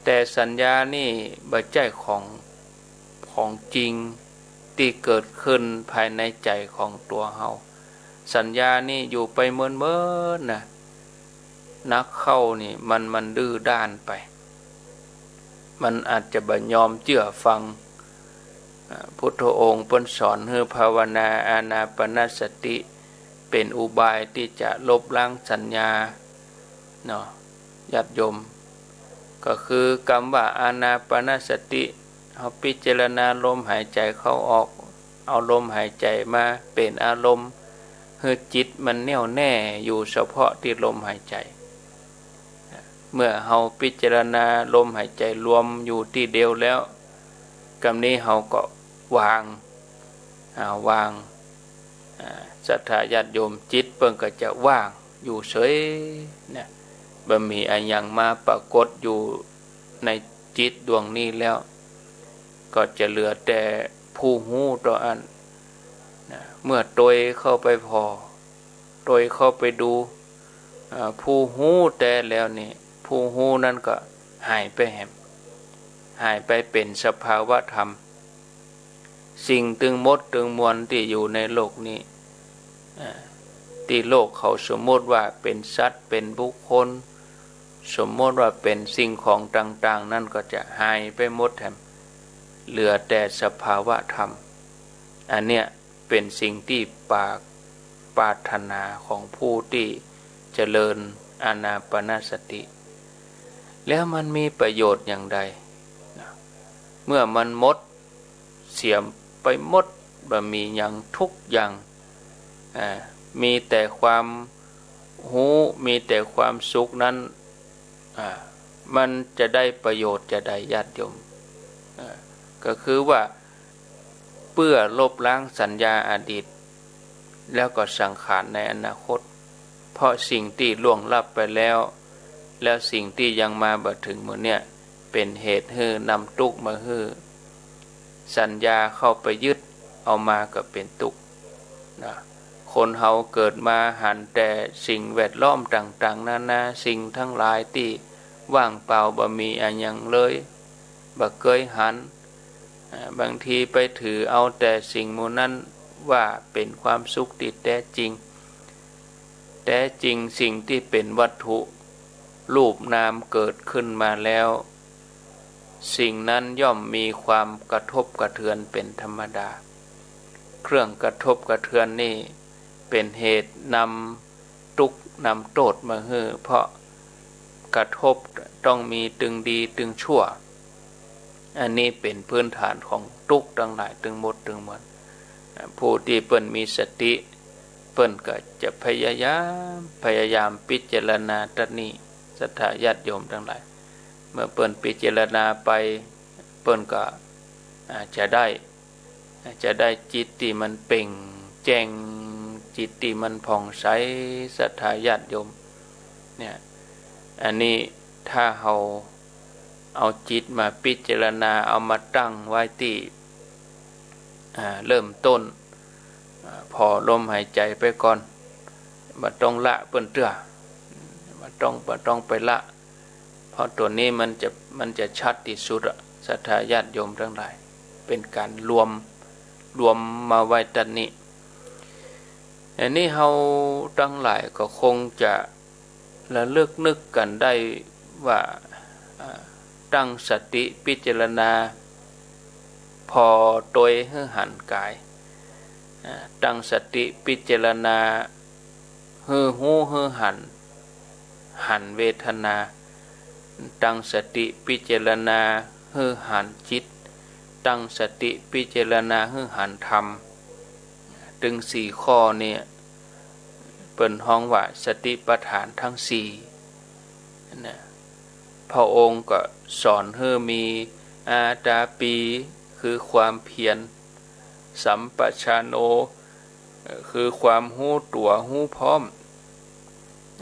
แต่สัญญานี่บ่ใจ้ของ ของจริงตี้เกิดขึ้นภายในใจ๋ของตั๋วเฮา สัญญานี่อยู่ไปเมินๆ นะ นักเข้านี่มัน มันดื้อด้านไป มันอาจจะบ่ยอมเจื้อฟัง อ่า พุทธองค์เปิ้นสอนหื้อภาวนาอานาปานสติ เป๋นอุบายตี้จะลบล้างสัญญา เนาะ ญาติโยม ก็คือกำว่าอานาปานสติ เฮาพิจารณาลมหายใจ๋เข้าออก เอาลมหายใจ๋มาเป๋นอารมณ์ หื้อจิตมันแน่วแน่อยู่เฉพาะตี้ลมหายใจ๋ เมื่อเฮาพิจารณาลมหายใจ๋รวมอยู่ตี้เดียวแล้ว กำนี้เฮาก็วาง อ่า วาง อ่า ศรัทธาญาติโยม จิตเปิ้นก็จะว่างอยู่เฉย เนี่ย บ่มีอะหยังมาปรากฏอยู่ในจิตดวงนี้แล้ว ก็จะเหลือแต่ผู้ฮู้เต้าอั้น นะ เมื่อตวยเข้าไปผ่อ ตวยเข้าไปดู อ่า ผู้ฮู้แต๊แล้วนี่ ผู้ฮู้นั้นก็หายไปแหม หายไปเป๋นสภาวะธรรม สิ่งตึงหมดตึงมวลตี้อยู่ในโลกนี้ อ่า ตี้โลกเขาสมมุติว่าเป๋นสัตว์ เป๋นบุคคล สมมุติว่าเป๋นสิ่งของต่างๆ นั้นก็จะหายไปหมดแหม เหลือแต่สภาวะธรรม อันเนี้ยเป๋นสิ่งตี้ปาก ปรารถนาของผู้ตี้เจริญอานาปานสติ แล้วมันมีประโยชน์อย่างใด นะ เมื่อมันหมดเสียไปหมด บ่มีหยังทุกอย่าง อ่า มีแต่ความฮู้ มีแต่ความสุขนั้น อ่า มันจะได้ประโยชน์จะใด ญาติโยม อ่า ก็คือว่า เปื้อลบล้างสัญญาอดีต แล้วก็สังขารในอนาคต เพราะสิ่งตี้ล่วงลับไปแล้ว แล้วสิ่งตี้ยังมาบ่เถิงมื้อเนี้ย เป๋นเหตุหื้อนำตุ๊กมาหื้อ สัญญาเข้าไปยึดเอามาก็เป๋นตุ๊กนะ คนเฮาเกิดมาหันแต่สิ่งแวดล้อมต่างๆ นานา สิ่งทั้งหลายตี้ว่างเปล่าบ่มีอะหยังเลย บ่เกยหัน อ่า บางทีไปถือเอาแต่สิ่งหมู่นั้นว่าเป๋นความสุขตี้แต๊จริง แต๊จริงสิ่งตี้เป๋นวัตถุรูปนามเกิดขึ้นมาแล้ว สิ่งนั้นย่อมมีความกระทบกระเทือนเป๋นธรรมดา เครื่องกระทบกระเทือนนี่เป๋นเหตุนำตุ๊กข์นำโต้ษมาหื้อ เพราะกระทบต้องมีตึงดีตึงชั่ว อันนี้เป๋นพื้นฐานของตุ๊กข์ตังหลายตึงหมดตึงมวล อ่า ผู้ตี้เปิ้นมีสติ เปิ้นก็จะพยายาม พยายามพิจารณาตรงนี้ ศรัทธาญาติโยมตังหลาย เมื่อเปิ้นพิจารณาไป เปิ้นก็ อ่า จะได้ จะได้จิตตี้มันเปล่งแจ้ง จิตตี้มันผ่องใส ศรัทธาญาติโยม เนี่ย อันนี้ถ้าเฮาเอาจิตมาพิจารณา เอามาตั้งไว้ตี้ อ่า เริ่มต้น อ่า ผ่อลมหายใจไปก่อน บ่ต้องละเปิ้นเตื้อ บ่ต้อง บ่ต้องไปละ เพราะตั๋วนี้มันจะ มันจะชัดตี้สุดอะ ศรัทธาญาติโยมตังหลาย เป๋นก๋านรวม รวมมาไว้ตรงนี้ อันนี้เฮาตังหลายก็คงจะระลึกนึกกั๋นได้ว่า อ่า ตั้งสติพิจารณา ผ่อตวยหื้อหันก๋าย อ่า ตั้งสติพิจารณา หื้อฮู้หื้อหัน หันเวทนา ตั้งสติพิจารณาหื้อหันจิต ตั้งสติพิจารณาหื้อหันธรรม ตึงสี่ข้อเนี่ย เปิ้นฮ้องว่าสติปัฏฐานทั้งสี่นะ พระองค์ก็สอนหื้อมีอาตาปี คือความเพียร สัมปชาโน เอ่อ คือความฮู้ตั๋วฮู้พร้อม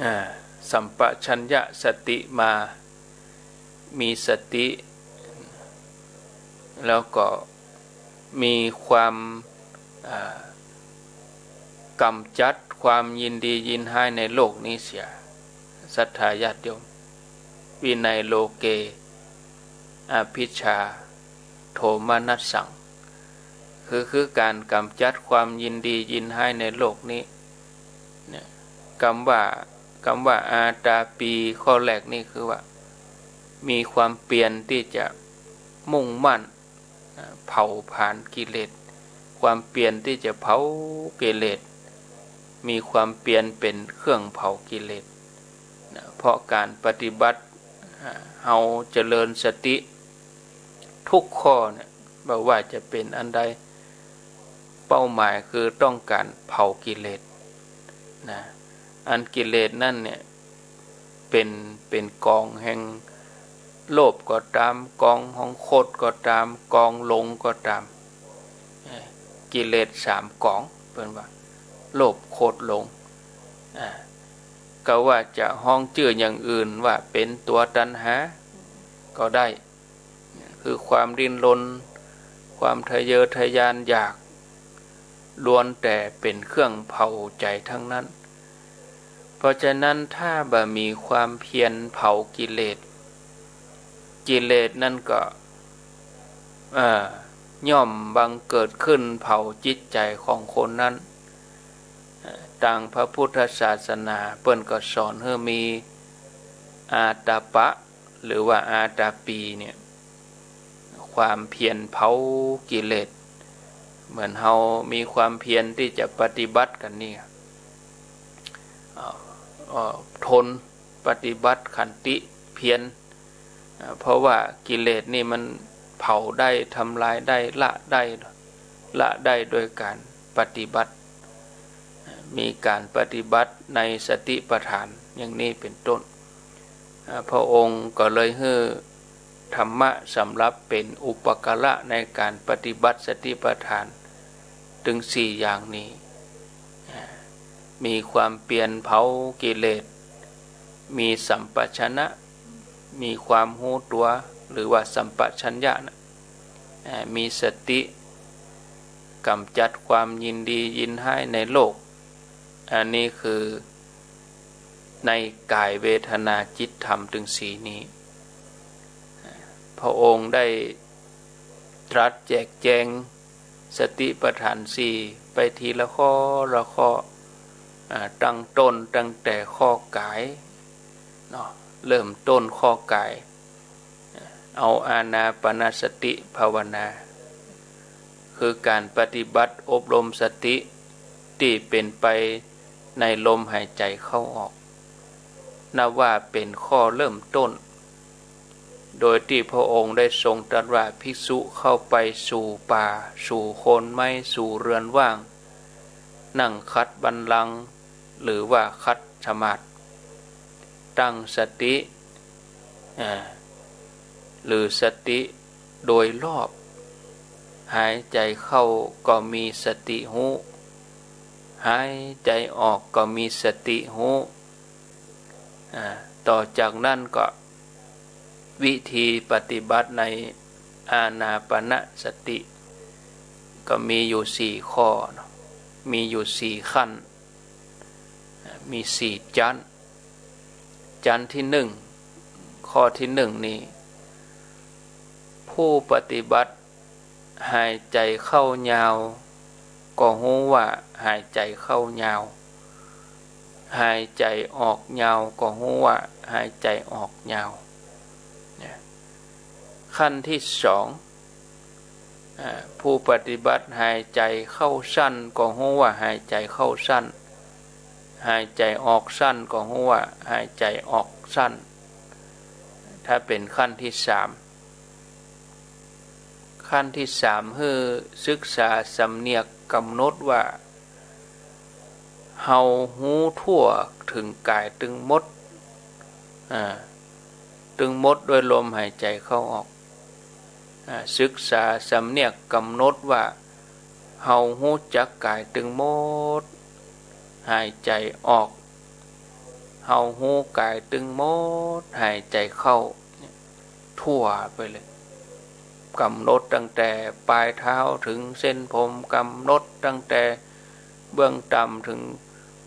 อ่า สัมปชัญญะสติมา มีสติ แล้วก็มีความ อ่า ก๋ำจัดความยินดียินฮ้ายในโลกนี้เสีย ศรัทธาญาติโยม วินัยโลเก อภิชฌา โทมนัสสัง คือ คือก๋านก๋ำจัดความยินดียินฮ้ายในโลกนี้ เนี่ย กำว่า กำว่าอาตาปีข้อแรกนี่คือว่า มีความเปียรตี้จะมุ่งมั่น อ่า เผาผลาญกิเลส ความเปียรตี้จะเผากิเลส มีความเปียรเป๋นเครื่องเผากิเลสนะ เพราะก๋านปฏิบัติ อ่า เฮาเจริญสติทุกข้อเนี่ย บ่ว่าจะเป๋นอันใด เป้าหมายคือต้องก๋านเผากิเลสนะ อันกิเลสนั้นเนี่ย เป๋น เป๋นกองแห่งโลภก็ต๋าม กองแห่งโกรธก็ต๋าม กองหลงก็ต๋าม เอ่อ กิเลสสามกอง เปิ้นว่า โลภ โกรธ หลง อ่า ก็ว่าจะฮ้องจื้ออย่างอื่นว่าเป๋นตั๋วตัณหาก็ได้ คือความดิ้นรน ความทะเยอทะยานอยาก ล้วนแต่เป๋นเครื่องเผาใจ๋ตังนั้น เพราะฉะนั้นถ้าบ่มีความเพียรเผากิเลส กิเลสนั้นก็ เอ่อ ย่อมบังเกิดขึ้นเผาจิตใจ๋ของคนนั้น เอ่อ ตางพระพุทธศาสนาเปิ้นก็สอนหื้อมีอาตาปะ หรือว่าอาตาปีเนี่ย ความเพียรเผากิเลส เหมือนเฮามีความเพียรตี้จะปฏิบัติกั๋นนี่ เอ่อ เอ่อ ทน ปฏิบัติขันติเพียร เอ่อ เพราะว่ากิเลสนี่มันเผาได้ ทำลายได้ ละได้ ละได้โดยก๋านปฏิบัติ มีก๋านปฏิบัติในสติปัฏฐานอย่างนี้เป๋นต้น อ่า พระองค์ก็เลยหื้อธรรมะสำหรับเป๋นอุปการะในก๋านปฏิบัติสติปัฏฐานตึงสี่อย่างนี้ อ่า มีความเปียรเผากิเลส มีสัมปชัญญะ มีความฮู้ตั๋ว หรือว่าสัมปชัญญะนะ อ่า มีสติก๋ำจัดความยินดียินฮ้ายในโลก อันนี้คือในก๋ายเวทนาจิตธรรมตึงสี่นี้ พระองค์ได้ตรัสแจกแจงสติปัฏฐานสี่ไปทีละข้อละข้อ อ่า ตั้งต้นตั้งแต่ข้อกายเนาะ เริ่มต้นข้อกาย เอาอานาปานสติภาวนา คือก๋านปฏิบัติอบรมสติตี้เป๋นไปในลมหายใจ๋เข้าออก นับว่าเป๋นข้อเริ่มต้น โดยตี้พระองค์ได้ทรงตรัสว่า ภิกษุเข้าไปสู่ป่า สู่โคนไม้ สู่เรือนว่าง นั่งขัดบัลลังก์ หรือว่าขัดสมาธิ ตั้งสติ อ่า หรือสติโดยรอบ หายใจ๋เข้าก็มีสติฮู้ หายใจ๋ออกก็มีสติฮู้ อ่า ต่อจากนั้นก็วิธีปฏิบัติในอานาปานสติ ก็มีอยู่สี่ข้อเนาะ มีอยู่สี่ขั้น อ่า มีสี่จั๊น จั๊นที่หนึ่ง ข้อที่หนึ่งนี่ ผู้ปฏิบัติหายใจ๋เข้ายาวก็ฮู้ว่าหายใจ๋เข้ายาว หายใจ๋ออกยาวก็ฮู้ว่าหายใจ๋ออกยาว เนี่ย ขั้นที่สอง อ่า ผู้ปฏิบัติหายใจ๋เข้าสั้นก็ฮู้ว่าหายใจ๋เข้าสั้น หายใจ๋ออกสั้นก็ฮู้ว่าหายใจ๋ออกสั้น ถ้าเป๋นขั้นที่สาม ขั้นที่สาม หื้อศึกษาสำเนียกกำหนดว่า เฮาฮู้ทั่วเถิงก๋ายตึงหมด อ่า ตึงหมดด้วยลมหายใจ๋เข้าออก อ่า ศึกษาสำเนียกกำหนดว่า เฮาฮู้จักก๋ายตึงหมด หายใจ๋ออก เฮาฮู้ก๋ายตึงหมด หายใจ๋เข้า เนี่ย ทั่วไปเลย กำหนดตั้งแต่ป๋ายเท้าเถิงเส้นผม กำหนดตั้งแต่เบื้องต่ำเถิง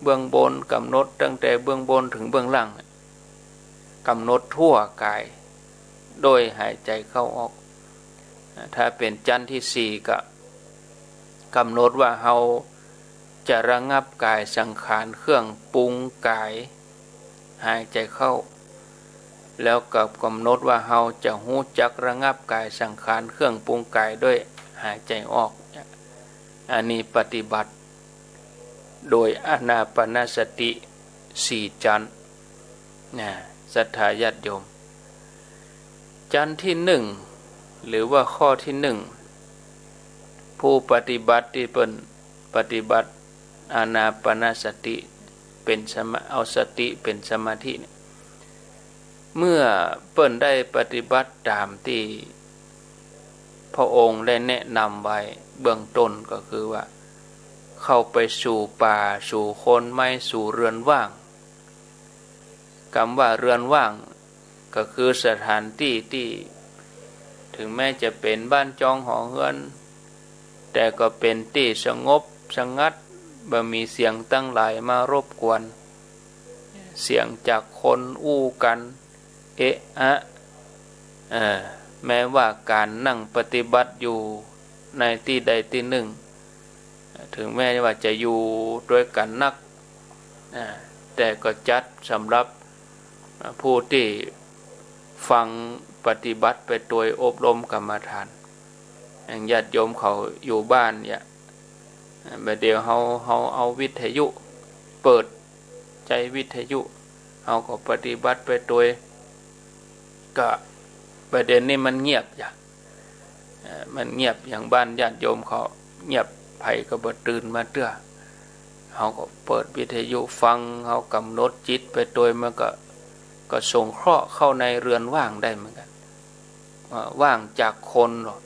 เบื้องบน กำหนดตั้งแต่เบื้องบนเถิงเบื้องล่าง กำหนดทั่วก๋าย โดยหายใจ๋เข้าออก ถ้าเป๋นจั๊นที่สี่ก็กำหนดว่าเฮาจะระงับก๋ายสังขารเครื่องปรุงก๋าย หายใจ๋เข้า แล้วก็กำหนดว่าเฮาจะฮู้จักระงับก๋ายสังขารเครื่องปรุงก๋ายด้วยหายใจ๋ออก อันนี้ปฏิบัติโดยอานาปานสติสี่จั๊น นะ ศรัทธาญาติโยม จั๊นที่หนึ่ง หรือว่าข้อที่หนึ่ง ผู้ปฏิบัติตี้เปิ้นปฏิบัติอานาปานสติเป๋นสมา- เอาสติเป๋นสมาธิเนี่ย เมื่อเปิ้นได้ปฏิบัติต๋ามตี้พระองค์ได้แนะนำไว้เบื้องต้นก็คือว่า เข้าไปสู่ป่า สู่โคนไม้ สู่เรือนว่าง กำว่าเรือนว่าง ก็คือสถานตี้ตี้เถิงแม้จะเป๋นบ้านจองหอเฮือน แต่ก็เป๋นตี้สงบสงัด บ่มีเสียงตังหลายมารบกวน เสียงจากคนอู้กั๋น เอะอะ เอ่อ แม้ว่าก๋านนั่งปฏิบัติอยู่ในตี้ใดตี้นึ่ง เถิงแม้ว่าจะอยู่ตวยกั๋นนัก อ่า แต่ก็จัดสำหรับ อ่า ผู้ตี้ฟังปฏิบัติไปตวยอบรมกรรมฐาน อย่างญาติโยมเขาอยู่บ้านเนี่ย อ่า บ่าเดี่ยวเฮา เฮาเอาวิทยุเปิด ใจ๊วิทยุ เฮาก็ปฏิบัติไปตวย ก็บ่าเดี่ยวนี้มันเงียบจ้ะ เอ่อ มันเงียบ อย่างบ้านญาติโยมเขาเงียบ ใผก็บ่ตื่นมาเตื้อ เฮาก็เปิดวิทยุฟัง เฮากำหนดจิตไปตวย มันก็ ก็สงเคราะห์เข้าในเรือนว่างได้เหมือนกั๋น ว่าว่างจากคนหรอก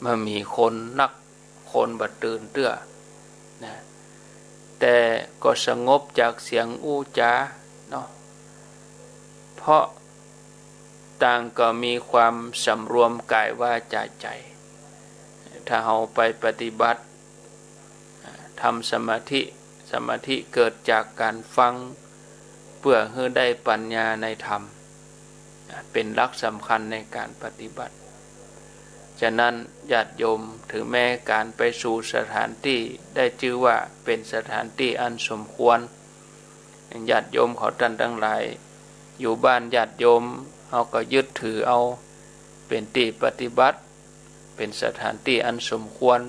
บ่มีคนนัก คนบ่ตื่นเตื้อ นะ แต่ก็สงบจากเสียงอู้จ๋าเนาะ เพราะ ต่างก็มีความสำรวมกายวาจาใจ๋ ถ้าเฮาไปปฏิบัติ ทำสมาธิ สมาธิเกิดจากการฟัง เปื้อหื้อได้ปัญญาในธรรม เป๋นหลักสำคัญในก๋านปฏิบัติ ฉะนั้นญาติโยมถึงแม้ก๋านไปสู่สถานตี้ได้จื้อว่าเป๋นสถานตี้อันสมควร ญาติโยมเขาต้านตังหลาย อยู่บ้านญาติโยมเขาก็ยึดถือเอาเป๋นตี้ปฏิบัติ เป๋นสถานตี้อันสมควร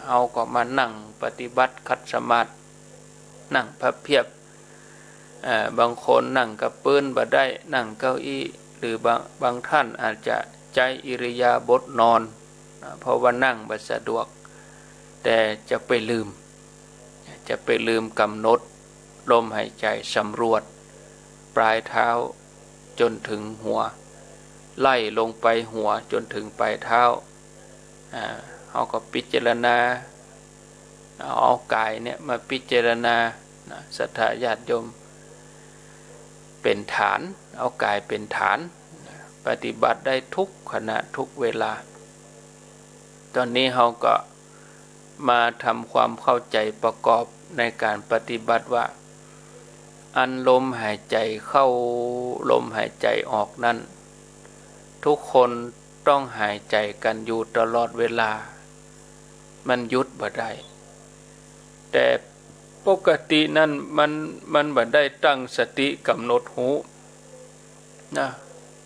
เขาก็มานั่งปฏิบัติขัดสมาธิ นั่งพับเพียบ เอ่อ บางคนนั่งกับปื๊นบ่ได้ นั่งเก้าอี้ หรือบาง บางท่านอาจจะใจ๊อิริยาบถนอน อ่า เพราะว่านั่งบ่สะดวก แต่จะไปลืม จะไปลืมกำหนดลมหายใจ๋ สำรวจปลายเท้าจ๋นเถิงหัว ไล่ลงไปหัวจ๋นเถิงปลายเท้า อ่า เขาก็พิจารณา เอา เอาก๋ายเนี่ยมาพิจารณานะ ศรัทธาญาติโยม เป๋นฐาน เอาก๋ายเป๋นฐานนะ ปฏิบัติได้ทุกขณะทุกเวลา ต๋อนนี้เขาก็มาทำความเข้าใจ๋ประกอบในก๋านปฏิบัติว่า อันลมหายใจ๋เข้า ลมหายใจ๋ออกนั้น ทุกคนต้องหายใจ๋กั๋นอยู่ตลอดเวลา มันหยุดบ่ได้ แต่ปกตินั้นมัน มันบ่ได้ตั้งสติกำหนดฮู้นะ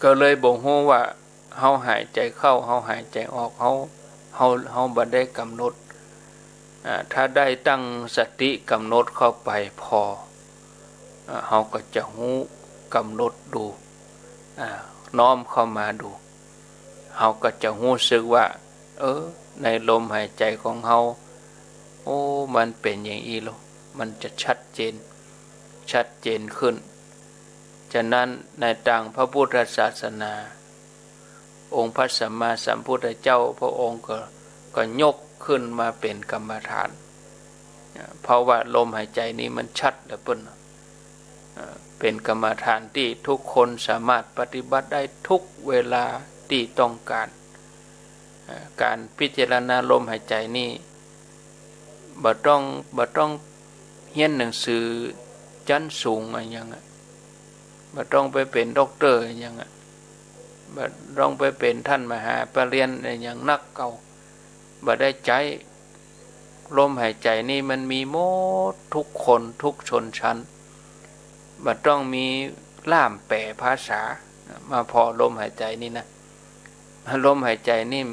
ก็เลยบ่ฮู้ว่า เฮาหายใจ๋เข้า เฮาหายใจ๋ออก เฮา เฮา เฮาบ่ได้กำหนด อ่า ถ้าได้ตั้งสติกำหนดเข้าไปผ่อ อ่า เฮาก็จะฮู้กำหนดดู อ่า น้อมเข้ามาดู เฮาก็จะฮู้สึกว่า เออ ในลมหายใจ๋ของเฮา โอ้ มันเป๋นอย่างอี้ลอ มันจะชัดเจน ชัดเจนขึ้น ฉะนั้นในตางพระพุทธศาสนา องค์พระสัมมาสัมพุทธเจ้าพระองค์ก็ ก็ยกขึ้นมาเป๋นกรรมฐาน เพราะว่าลมหายใจ๋นี้มันชัดแล้วเปิ้น เอ่อ เป๋นกรรมฐานตี้ทุกคนสามารถปฏิบัติได้ทุกเวลาตี้ต้องก๋าน เอ่อ ก๋านพิจารณาลมหายใจ๋นี้ บ่ต้อง บ่ต้องเฮียนหนังสือชั้นสูงอะหยังอะ บ่ต้องไปเป๋นด็อกเตอร์อะหยังอะ บ่ต้องไปเป๋นต้านมหาปริญญาอะหยังนักเก่า บ่ได้ใจ๊ ลมหายใจ๋นี้มันมีหมดทุกคนทุกชนชั้น บ่ต้องมีล่ามแป๋ภาษา มาผ่อลมหายใจ๋นี้นะ ลมหายใจ๋นี้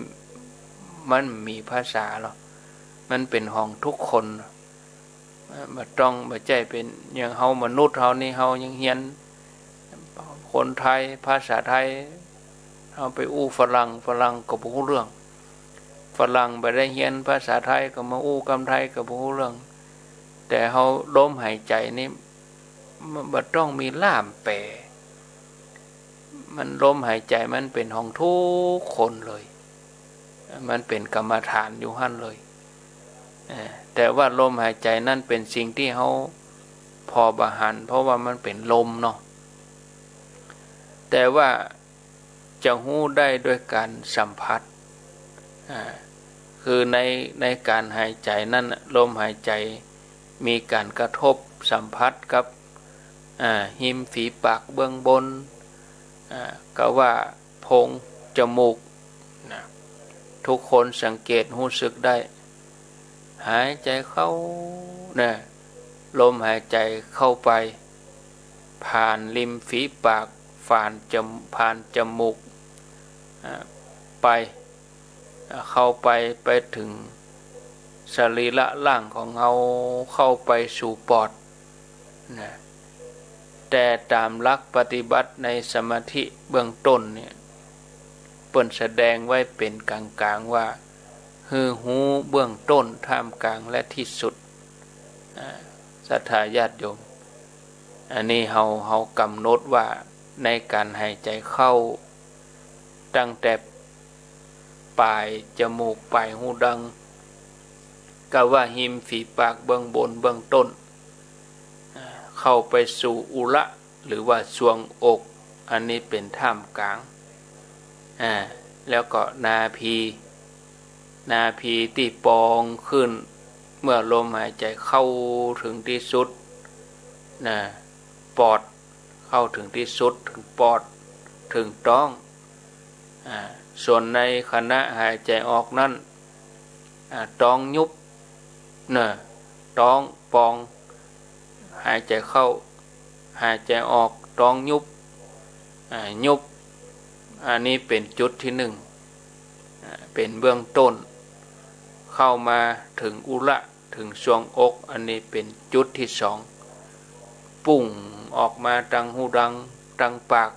มันมีภาษาลอ มันเป๋นของทุกคน บ่ต้อง บ่ใจ้เป๋นอย่างเฮามนุษย์เฮานี่ เฮายังเฮียนคนไทย ภาษาไทย เฮาไปอู้ฝรั่ง ฝรั่งก็บ่ฮู้เรื่อง ฝรั่งบ่ได้เฮียนภาษาไทยก็มาอู้กำไทยก็บ่ฮู้เรื่อง แต่เฮาลมหายใจ๋นี่ มันบ่ต้องมีล่ามแป๋ มันลมหายใจ๋มันเป๋นของทุกคนเลย มันเป๋นกรรมฐานอยู่หั้นเลย เอ่อ แต่ว่าลมหายใจ๋นั้นเป๋นสิ่งตี้เฮาผ่อบ่หัน เพราะว่ามันเป๋นลมเนาะ แต่ว่าจะฮู้ได้ด้วยก๋านสัมผัส อ่า คือใน ในก๋านหายใจ๋นั้นน่ะ ลมหายใจ๋มีก๋านกระทบสัมผัสกับ อ่า ฮิมฝีปากเบื้องบน อ่า กะว่าโพรงจมูกนะ ทุกคนสังเกตฮู้สึกได้ หายใจ๋เข้านะ ลมหายใจ๋เข้าไป ผ่านริมฝีปาก ผ่านจม- ผ่านจมูก อ่า ไป อ่า เข้าไป ไปเถิงสรีระร่างของเฮา เข้าไปสู่ปอด นะ แต่ต๋ามหลักปฏิบัติในสมาธิเบื้องต้นเนี่ย เปิ้นแสดงไว้เป๋นก๋างๆ ว่า หื้อฮู้เบื้องต้น ท่ามกลาง และที่สุด อ่า ศรัทธาญาติโยม อันนี้เฮา เฮากำหนดว่าในก๋านหายใจ๋เข้า ตั้งแต่ป๋ายจมูก ป๋ายฮูดัง กะว่าฮิมฝีปากเบื้องบนเบื้องต้น อ่า เข้าไปสู่อุระ หรือว่าซวงอก อันนี้เป๋นท่ามกลาง อ่า แล้วก็นาภี นาภีตี้ปองขึ้น เมื่อลมหายใจ๋เข้าเถิงตี้สุด นะ ปอด เข้าเถิงตี้สุด เถิงปอด เถิงต๊อง อ่า ส่วนในขณะหายใจ๋ออกนั้น อ่า ต๊องยุบ นะ ต๊องปอง หายใจ๋เข้า หายใจ๋ออก ต๊องยุบ อ่า ยุบ อันนี้เป๋นจุดตี้นึ่ง อ่า เป๋นเบื้องต้น เข้ามาเถิงอุระ เถิงซวงอก อันนี้เป๋นจุดตี้สอง ปุ้งออกมาตังหูดัง ตังปาก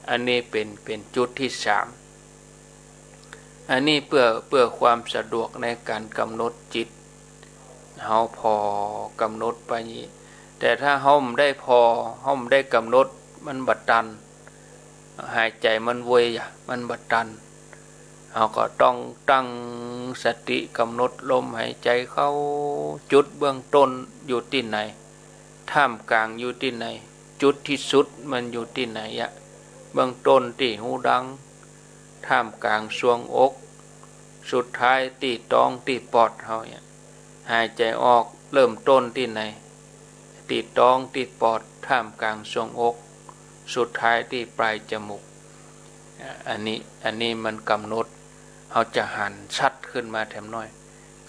อันนี้เป๋น เป๋นจุดตี้สาม อันนี้เปื้อ เปื้อความสะดวกในก๋านกำหนดจิต เฮาผ่อกำหนดไปนี้ แต่ถ้าเฮาบ่ได้ผ่อ เฮาบ่ได้กำหนด มันบ่ตัน หายใจ๋มันเวยอะ มันบ่ตัน เฮาก็ต้องตั้งสติกำหนดลมหายใจ๋เข้า จุดเบื้องต้นอยู่ตี้ไหน ท่ามกลางอยู่ตี้ไหน จุดตี้สุดมันอยู่ตี้ไหนอะ เบื้องต้นตี้หูดัง ท่ามกลางซวงอก สุดท้ายตี้ต๊องตี้ปอดเฮาเนี่ย หายใจ๋ออกเริ่มต้นตี้ไหน ตี้ต๊องตี้ปอด ท่ามกลางซวงอก สุดท้ายตี้ป๋ายจมูก อ่า อันนี้ อันนี้มันกำหนด เฮาจะหันชัดขึ้นมาแถมหน้อย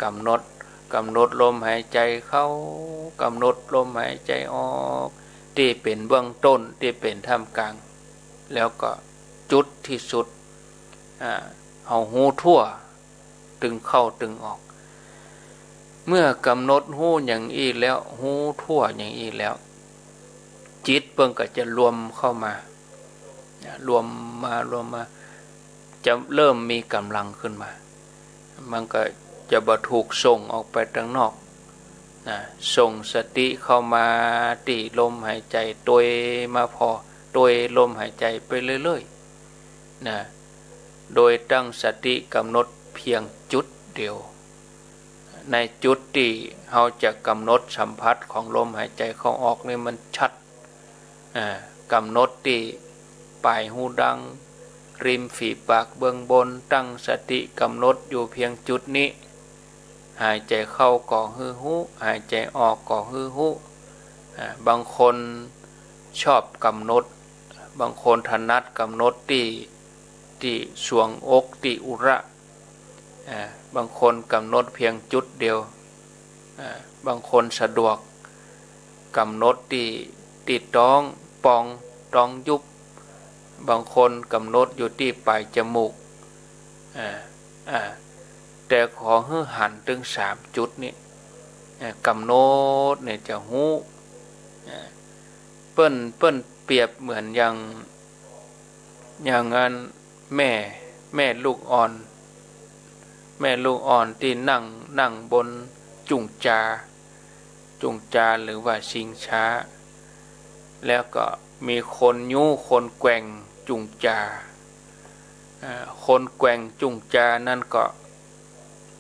กำหนด กำหนดลมหายใจ๋เข้า กำหนดลมหายใจ๋ออก ตี้เป๋นเบื้องต้น ตี้เป๋นท่ามกลาง แล้วก็จุดตี้สุด อ่า เฮาฮู้ทั่ว ตึงเข้าตึงออก เมื่อกำหนดฮู้อย่างอี้แล้ว ฮู้ทั่วอย่างอี้แล้ว จิตเปิ้นก็จะรวมเข้ามา รวมมา รวมมา จะเริ่มมีก๋ำลังขึ้นมา มันก็จะบ่ถูกส่งออกไปตังนอก นะ ส่งสติเข้ามาตี้ลมหายใจ๋ ตวยมาผ่อ ตวยลมหายใจ๋ไปเรื่อยๆ นะ โดยตั้งสติกำหนดเพียงจุดเดียว ในจุดตี้เฮาจะกำหนดสัมผัสของลมหายใจ๋เข้าออกนี่มันชัด อ่า กำหนดตี้ป๋ายหูดัง ริมฝีปากเบื้องบน ตั้งสติกำหนดอยู่เพียงจุดนี้ หายใจ๋เข้าก็หื้อฮู้ หายใจ๋ออกก็หื้อฮู้ อ่า บางคนชอบกำหนด บางคนถนัดกำหนดตี้ ตี้ซวงอก ตี้อุระ อ่า บางคนกำหนดเพียงจุดเดียว อ่า บางคนสะดวกกำหนดตี้ ตี้ต๊องปอง ต๊องยุบ บางคนกำหนดอยู่ตี้ป๋ายจมูก อ่า อ่า แต่ขอหื้อหันตึงสามจุดนี้ อ่า กำหนดเนี่ยจะฮู้ อ่า เปิ้น เปิ้นเปรียบเหมือนอย่าง อย่างอันแม่ แม่ลูกอ่อน แม่ลูกอ่อนตี้นั่ง นั่งบนจุ่งจา จุ่งจาหรือว่าชิงช้า แล้วก็มีคนยู้ คนแกว่งจุ่งจา อ่า คนแกว่งจุ่งจานั้นก็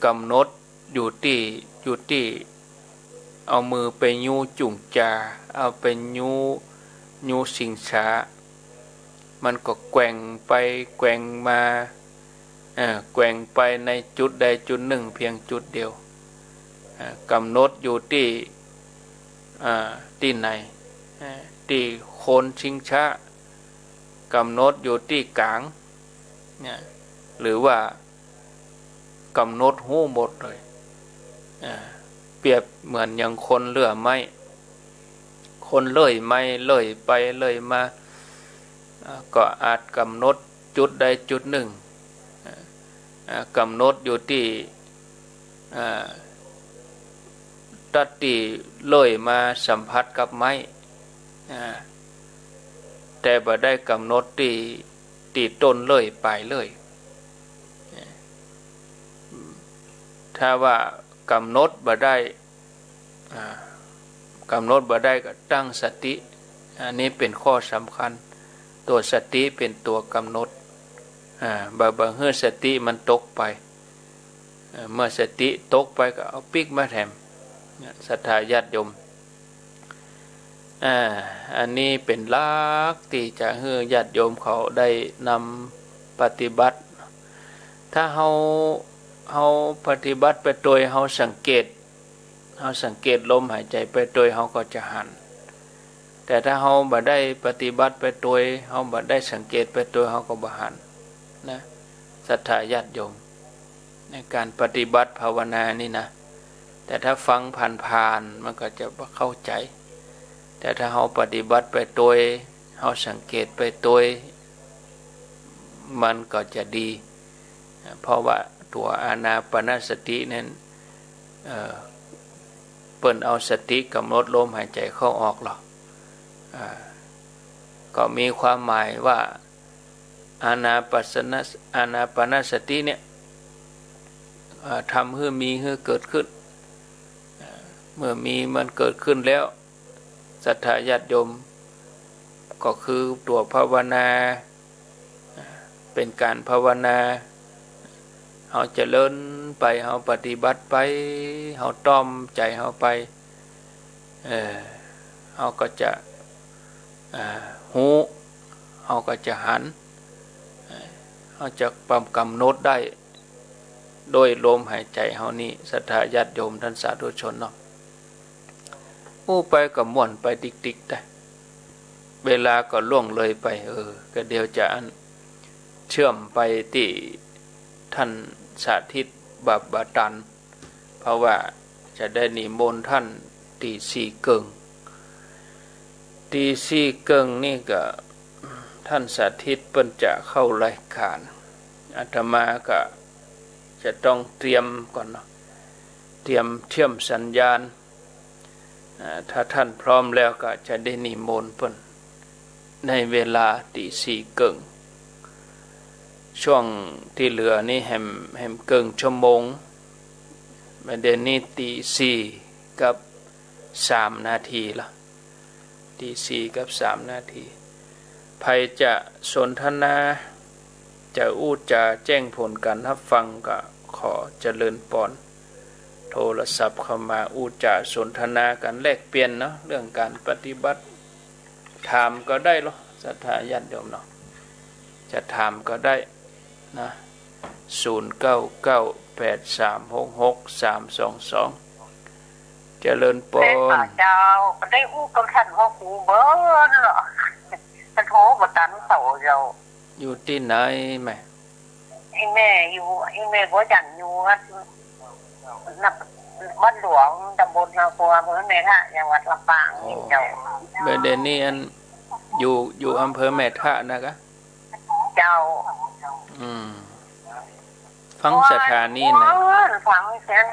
กำหนด อยู่ตี้ อยู่ตี้ เอามือไปยู้จุ่งจา เอาไปยู้ ยู้ชิงช้า มันก็แกว่งไปแกว่งมา เอ่อ แกว่งไปในจุดใดจุดนึ่งเพียงจุดเดียว เอ่อ กำหนดอยู่ตี้ เอ่อ ตี้ไหน เอ่อ ตี้โคนชิงช้า กำหนดอยู่ตี้ก๋าง เนี่ย หรือว่า กำหนดฮู้หมดเลย อ่า เปรียบเหมือนอย่างคนเลื่อยไม้ คนเลื่อยไม้เลื่อยไปเลื่อยมา อ่า ก็อาจกำหนดจุดใดจุดนึ่ง อ่า อ่า กำหนดอยู่ตี้ อ่า ตั๊ดตี้เลื่อยมาสัมผัสกับไม้ อ่า แต่บ่ได้กำหนดตี้ ตี้ต้นเลื่อยป๋ายเลื่อย ถ้าว่ากำหนดบ่ได้ อ่า กำหนดบ่ได้ก็ตั้งสติ อันนี้เป๋นข้อสำคัญ ตั๋วสติเป๋นตั๋วกำหนด อ่า บ่ บ่หื้อสติมันตกไป อ่า เมื่อสติตกไปก็เอาปิ๊กมาแถม เนี่ย ศรัทธาญาติโยม อ่า อันนี้เป๋นหลักตี้จะหื้อญาติโยมเขาได้นำปฏิบัติ ถ้าเฮา เฮาปฏิบัติไปตวย เฮาสังเกต เฮาสังเกตลมหายใจ๋ไปตวย เฮาก็จะหัน แต่ถ้าเฮาบ่ได้ปฏิบัติไปตวย เฮาบ่ได้สังเกตไปตวย เฮาก็บ่หันนะ ศรัทธาญาติโยม ในก๋านปฏิบัติภาวนานี่นะ แต่ถ้าฟังผ่านๆ มันก็จะบ่เข้าใจ๋ แต่ถ้าเฮาปฏิบัติไปตวย เฮาสังเกตไปตวย มันก็จะดี เพราะว่าตั๋วอานาปานสตินั้น เอ่อ เปิ้นเอาสติก๋ำหนดลมหายใจ๋เข้าออกหรอก อ่า ก็มีความหมายว่า อานาปานส- อานาปานสติเนี่ย อ่า ทำหื้อมีหื้อเกิดขึ้น อ่า เมื่อมีมันเกิดขึ้นแล้ว ศรัทธาญาติโยม ก็คือตั๋วภาวนา อ่า เป๋นก๋านภาวนา เฮาเจริญไป เฮาปฏิบัติไป เฮาต้อมใจ๋เฮาไป เออ เฮาก็จะ อ่า ฮู้ เฮาก็จะหัน เฮาจะกำ ก๋ำหนดได้ โดยลมหายใจ๋เฮานี่ ศรัทธาญาติโยมต้านสาธุชนเนาะ อู้ไปก็ม่วนไปติ๊กๆ ได้ เวลาก็ล่วงเลยไป เออ ก็เดี๋ยวจะอัน เชื่อมไปตี้ต้านสาธิตบาบาตัน เพราะว่าจะได้นิมนต์ต้านตีสี่เกิ่ง ตีสี่เกิ่งนี่ก็ ต้านสาธิตเปิ้นจะเข้ารายก๋าน อาตมาก็จะต้องเตรียมก่อนเนาะ เตรียมเชื่อมสัญญาณ อ่า ถ้าต้านพร้อมแล้วก็จะได้นิมนต์เปิ้น ในเวลาตีสี่เกิ่ง ช่วงตี้เหลือนี่แหม แหมเกิ่งชั่วโมง บ่าเดี่ยวนี้ตีสี่กับสามนาทีละ ตีสี่กับสามนาที ใผจะสนทนา จะอู้จ๋าแจ้งผลก๋านฮับฟังก็ขอเจริญปอน โทรศัพท์เข้ามาอู้จ๋าสนทนากั๋นแลกเปลี่ยนเนาะ เรื่องก๋านปฏิบัติ ถามก็ได้เนาะ ศรัทธาญาติโยมเนาะ จะถามก็ได้นะ ศูนย์เก้าเก้า แปดสามหกหก สามสองสอง เจริญปอน เจ้า ได้อู้กับต้านพระครูเบิ่นเหรอ มันโทรบ่ตันเขาเจ้า อยู่ตี้ไหนแม่ อีแม่อยู่ อีแม่บัวจันทร์อยู่วัด บ้านหลวง ตำบลนากัว อำเภอแม่ทะ จังหวัดลำปาง อ๋อ เจ้า บ่าเดี่ยวนี้อัน อยู่ อยู่อำเภอแม่ทะนะกะ เจ้า อืม ฟังสถานีไหน ฟังเสียง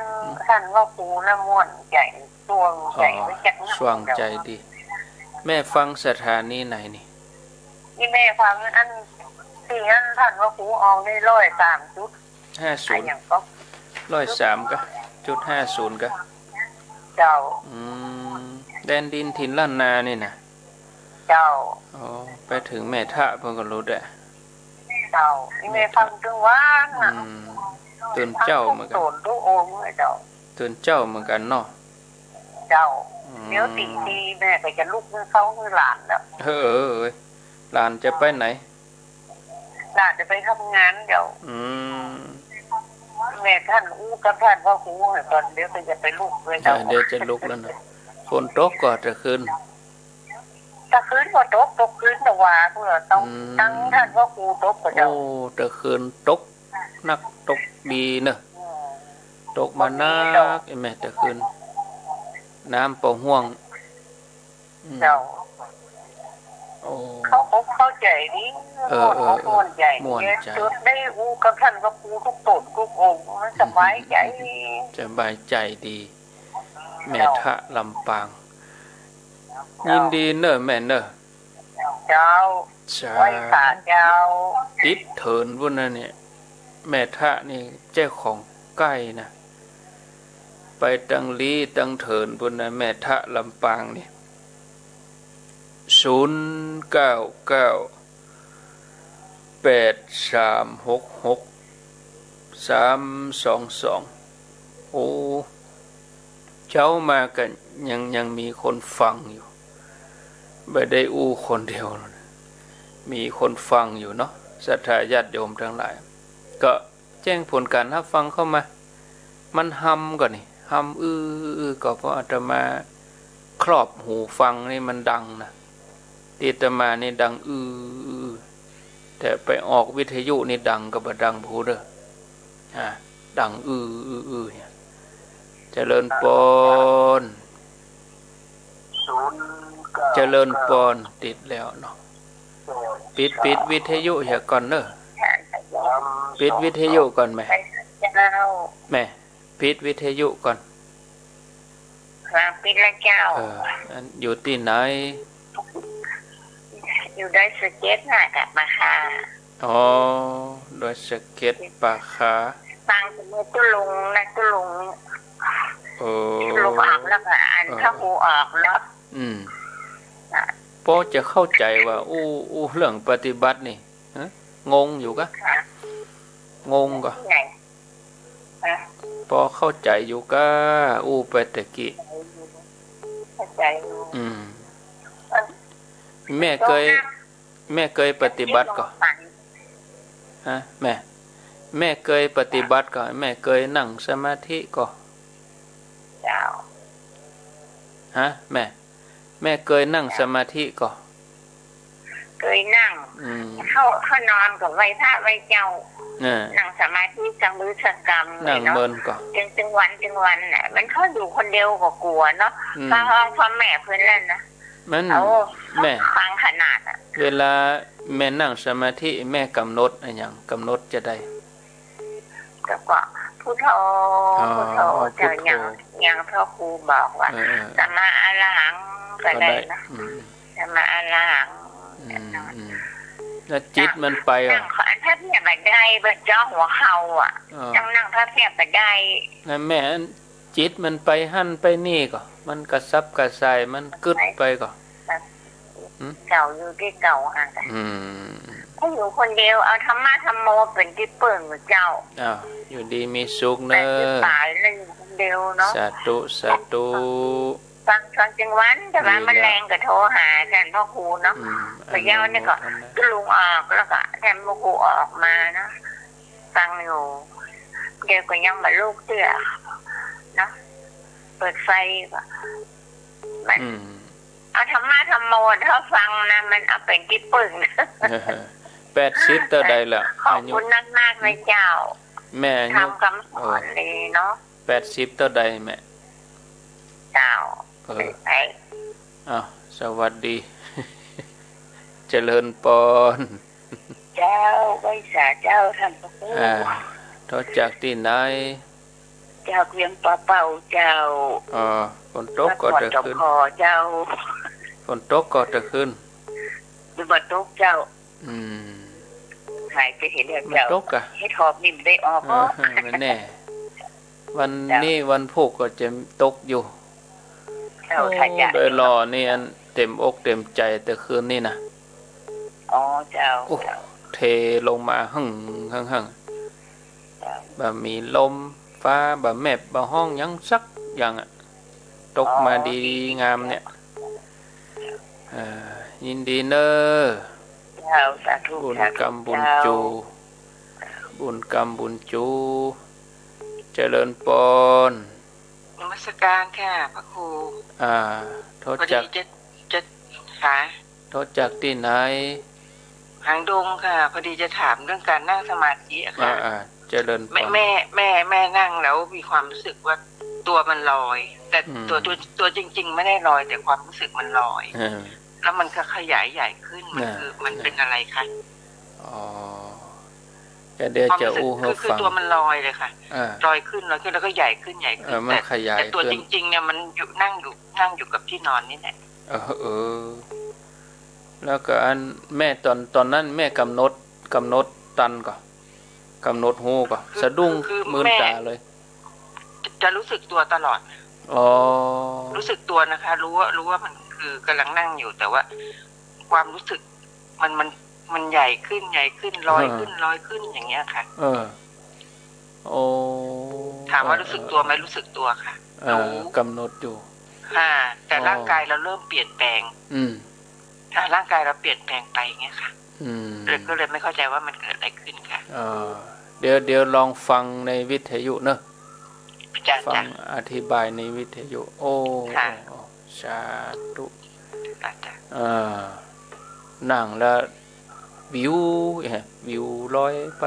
ต้านพระครูแล้วม่วนใจ๋ ส่วงใจ๋ อ๋อ ไว้จักนะ ส่วงใจ๋ดี แม่ฟังสถานีไหนนี่ นี่แม่ฟังอัน ตี้อันต้านพระครูออกในร้อยสามจุด ห้าศูนย์ อะหยังก็ ร้อยสามกะ จุดห้าศูนย์กะ เจ้า อืม แดนดินถิ่นล้านนานี่นะ เจ้า อ๋อ ไปเถิงแม่ทะเปิ้นก็ฮู้แต๊ เจ้า นี่แม่ฟังตึงวัน อืม ตื่นเจ๊าเหมือนกั๋น ฟังทุกโตนทุกองค์เลยเจ้า ตื่นเจ๊าเหมือนกั๋นเนาะ เจ้า อืม เดี๋ยวตีสี่แม่ก็จะลุกหื้อข้าวหื้อหลานแล้ว เออ เออ เออ หลานจะไปไหน หลานจะไปทำงานเจ้า อืม แม่ต้านอู้กับต้านพระครูให้ก่อน เดี๋ยวก็จะไปลุกเลยเจ้า เออ เดี๋ยวจะลุกแล้วนะ ฝนตกก่อเตื้อคืน เตื้อคืนก็ตก ตกคืนตะวาเปื้อต้อง อืม ตั้งต้านพระครูตกก่อเจ้า โอ้ เตื้อคืนตกนักตกดีเนอะ อืม ตกมานัก ตกดีเจ้า ไอ้แม่เตื้อคืน น้ำเป๋าห้วง อืม เจ้า โอ้ เขาก็เข้าใจ๋ดี เออ ม่วนอก เออ เออ ม่วนใจ๋ ม่วนใจ๋ จุดได้อู้กับต้านพระครูทุกโตนทุกองค์ มันสบายใจ๋ สบายใจ๋ดี แม่ทะลำปาง เจ้า ยินดีเนอะแม่เนอะ เจ้า สาธุ ไหว้สาเจ้า ติดเถินปุ้นนะเนี่ย แม่ทะนี่เจ้าของใก้นะ ไปตังลี้ตังเถินปุ้นนะ แม่ทะลำปางนี่ ศูนย์เก้าเก้า แปดสามหกหก สามสองสอง โอ้ เจ๊ามาก็ยัง ยังมีคนฟังอยู่ บ่ได้อู้คนเดียว มีคนฟังอยู่เนาะ ศรัทธาญาติโยมตังหลาย ก็แจ้งผลก๋านฮับฟังเข้ามา มันฮำก่อนี่ ฮำอื้อๆ ก่อ เพราะอาตมาครอบหูฟังนี่มันดังนะ ตี้อาตมานี่ดังอื้อๆ แต่ไปออกวิทยุนี่ดังก็บ่ดังบ่ฮู้เด้อ อ่า ดังอื้อๆๆ เนี่ย เจริญปอน ศูนย์เก้า เจริญปอน ติดแล้วเนาะ แปด ปิด แปด ปิดวิทยุเหียก่อนเนอะ สาม ปิดวิทยุก่อนแม่ เจ้า แม่ ปิดวิทยุก่อน ครับ ปิดแล้วเจ้า เออ อัน อยู่ตี้ไหน อยู่ดอยสะเก็ดน่ะ กับป่าคา อ๋อ ดอยสะเก็ดป่าคา ฟังแต่เมื่อตุ๊ลุงนะ ตุ๊ลุง เออ ตุ๊ลุงออกแล้วก็อัน เออ พระครูออกเนาะ อืม อ่ะ ปอจะเข้าใจ๋ว่า อู้ อู้เรื่องปฏิบัตินี่ ฮะ งงอยู่กะ ค่ะ งงก่อ ที่ไหน ฮะ ปอเข้าใจ๋อยู่กะ อู้ไปตะกี้ เข้าใจ๋อยู่ อืม เออ แม่เกย แม่เกยปฏิบัติก่อ ฮะ แม่ แม่เกยปฏิบัติก่อ แม่เกยนั่งสมาธิก่อ เจ้า ฮะ แม่ แม่เกยนั่งสมาธิก่อ เกยนั่ง อืม เข้า เข้านอนก็ไหว้พระไหว้เจ้า เออ นั่งสมาธิสักมื้อสักกำ นั่งเมินก่อ เนาะ ตึง ตึงวัน ตึงวันน่ะ มันเข้าอยู่คนเดียวก็กั๋วเนาะ อืม ฟ้าฮ้องพ่อแม่เปิ้นแล้วนะ มัน เอา แม่ ฟังขนาดอะ เวลาแม่นั่งสมาธิ แม่กำหนดอะหยัง กำหนดจาใด แล้วก็พุทโธ อ๋อ พุทโธ เอาพุทโธ เจ้า อย่าง อย่างพระครูบอกว่า เออ เออ สัมมาอรหัง ก็ได้นะ ก็ได้ อืม สัมมาอรหัง อืม อืม แล้วจิตมันไปอะ นั่ง อันพับเพียบบ่ได้ บ่าเจ้า หัวเข่าอะ อ๋อ ต้องนั่งพับเพียบบ่ได้ นั่นแม่ อันจิตมันไปหั้นไปนี่ก่อ มันกระสับกระส่าย มันกึ๊ดไปก่อ ครับ หืม เก่าอยู่ตี้เก่าหั่น อืม ถ้าอยู่คนเดียว เอาธรรมะธัมโมเป๋นตี้เปิ้งเจ้า อ้าว อยู่ดีมีสุขเนอะ แปดสิบป๋ายแล้วอยู่คนเดียวเนาะ สาธุ สาธุ ฟัง ฟังตึงวัน แต่ว่า ดีแล้ว มันแลงก็โทรหาต้านพระครูเนาะ อืม บ่ายเย้านี่ก็ อนุโมทนา ตุ๊ลุงออกแล้วก็ต้านพระครูออกมาเนาะ ฟังอยู่ เดี๋ยวก็ยังบ่ลุกเตื้อเนาะ เปิดไฟก็ มัน อืม เอาธรรมะธัมโมเฮาฟังนะ มันเอาเป๋นตี้เปิ้ง แปดสิบเต้าใดละ ขอบคุณมากๆ นะเจ้า แม่อายุ ธรรมคำสอนดีเนาะ แปดสิบเต้าใดแม่ เจ้า เออ ไป อ้าว สวัสดี เจริญปอน เจ้า ไหว้สาเจ้า ต้านพระครู อ่า โทรจากตี้ไหน จากเวียงป่าเป้าเจ้า อ๋อ ฝนตกก่อตะคืน นครสวรรค์เจ้า ฝนตกก่อตะคืน บ่ตกเจ้า อืม หายไปเหียแล้วเจ้า มันตกอะ เห็ดหอบนี่บ่ได้ออก เออ บ่แน่ วัน เจ้า นี้วันพูกก็จะตกอยู่ เจ้า โอ้ ถ้าจะ ดอยหล่อนี่อันเต็มอกเต็มใจ๋ตะคืนนี่นะ อ๋อ เจ้า โอ้ เจ้า เทลงมาหึ่งหึ่งหึ่ง เจ้า บ่มีลมฟ้า บ่แมบ บ่ฮ้องหยังสักอย่างอะ ตกมา อ๋อ ดี ดี งามเนี่ย เจ้า เอ่อ ยินดีเน้อ เจ้า สาธุ บุญกรรม สาธุ บุญจู เจ้า บุญกรรม บุญจู เจริญปอน นมัสการค่ะ พระครู อ่า โทรจาก พอดีจะ จะ ค่ะ โทรจากตี้ไหน หางดงค่ะ พอดีจะถามเรื่องการนั่งสมาธิอะค่ะ อ่า อ่า เจริญปอน แม่ แม่ แม่ แม่นั่งแล้วมีความรู้สึกว่าตัวมันลอย แต่ อืม ตัว ตัว ตัวจริงๆ ไม่ได้ลอย แต่ความรู้สึกมันลอย เออ แล้วมันก็ขยายใหญ่ขึ้น มัน น่ะ คือ มันเป็นอะไรคะ อ๋อ ก็เดี๋ยวจะอู้หื้อฟัง ความรู้สึกคือ คือตัวมันลอยเลยค่ะ อ่า ลอยขึ้น ลอยขึ้น แล้วก็ใหญ่ขึ้น ใหญ่ขึ้น เออ มัน แต่ ขยาย แต่ตัว ขึ้น จริงๆ เนี่ย มันอยู่ นั่งอยู่ นั่งอยู่กับที่นอนนี่แหละ เออ เออ แล้วก็อันแม่ตอน ตอนนั้นแม่กำหนด กำหนดตันก่อ กำหนดฮู้ก่อ คือ สะดุ้ง คือ คือ มืน แม่ ต๋าเลย จะรู้สึกตัวตลอด อ๋อ รู้สึกตัวนะคะ รู้ว่า รู้ว่ามันคือกำลังนั่งอยู่ แต่ว่าความรู้สึกมัน มัน มันใหญ่ขึ้น ใหญ่ขึ้น ลอยขึ้น เออ ลอยขึ้น อย่างเงี้ยค่ะ เออ โอ้ ถามว่า เออ รู้สึกตัวไหม เออ รู้สึกตัวค่ะ เออ รู้ กำหนดอยู่ ค่ะ แต่ อ๋อ ร่างกายเราเริ่มเปลี่ยนแปลง อืม ค่ะ ร่างกายเราเปลี่ยนแปลงไปไงคะ อืม เลย ก็เลยไม่เข้าใจว่ามันเกิดอะไรขึ้นค่ะ เออ เดี๋ยว เดี๋ยวลองฟังในวิทยุเนอะ จ้ะ ฟัง จ้ะ อธิบายในวิทยุ โอ้ ค่ะ โอ้ สาธุ จ้ะ จ้ะ เออ นั่งแล้ววิว เอ๊ะ วิวลอยไป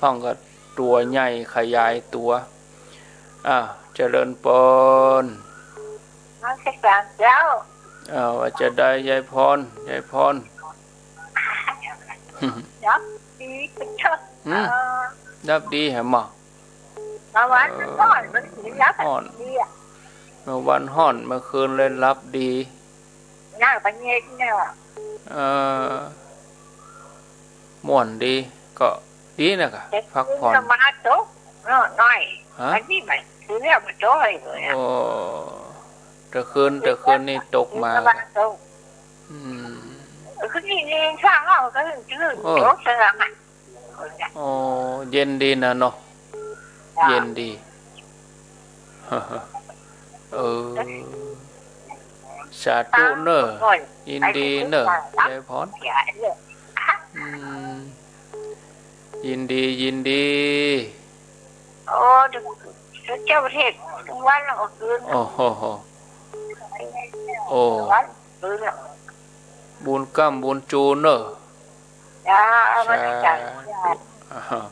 พ่องก็ตัวใหญ่ขยายตัว อ่ะ เจริญปอน นมัสการเจ้า อ่า ว่าจะใดยายพร ยายพร รับดีเป็นเชิง หืม เออ รับดีแหมหมอ เมื่อวานฮ้อน มันถึงรับ ฮ้อน ดีอะ เมื่อวานฮ้อน เมื่อคืนเลยหลับดี หน้าก็เย็นเนี่ย เออ ม่วนดี ก็ดีนะกะ แต่ พักผ่อน คืนก็มาตกเนาะ น้อย ฮะ อันนี้มันคือเรื่องมันจ้อยเลยอะ โอ้ แต่คืน แต่คืนนี่ตกมา คืนก็มาตก อืม คืนนี้นี่ช่างเอาก็คือ เออ ตกเสียงอะ โอ้ เย็นดีนะเนาะ จ้ะ เย็นดี เออ สาธุเนอะ ยินดีเนอะ ยายพร อืม ยินดี ยินดี โอ้ เจ้าประเทศ ทั้งวันทั้งคืน โอ้โห โอ้ ทั้งวันคืนอะ บุญก้ำบุญจูนเนอะ จ้า สาธุ มาจาก อ้าว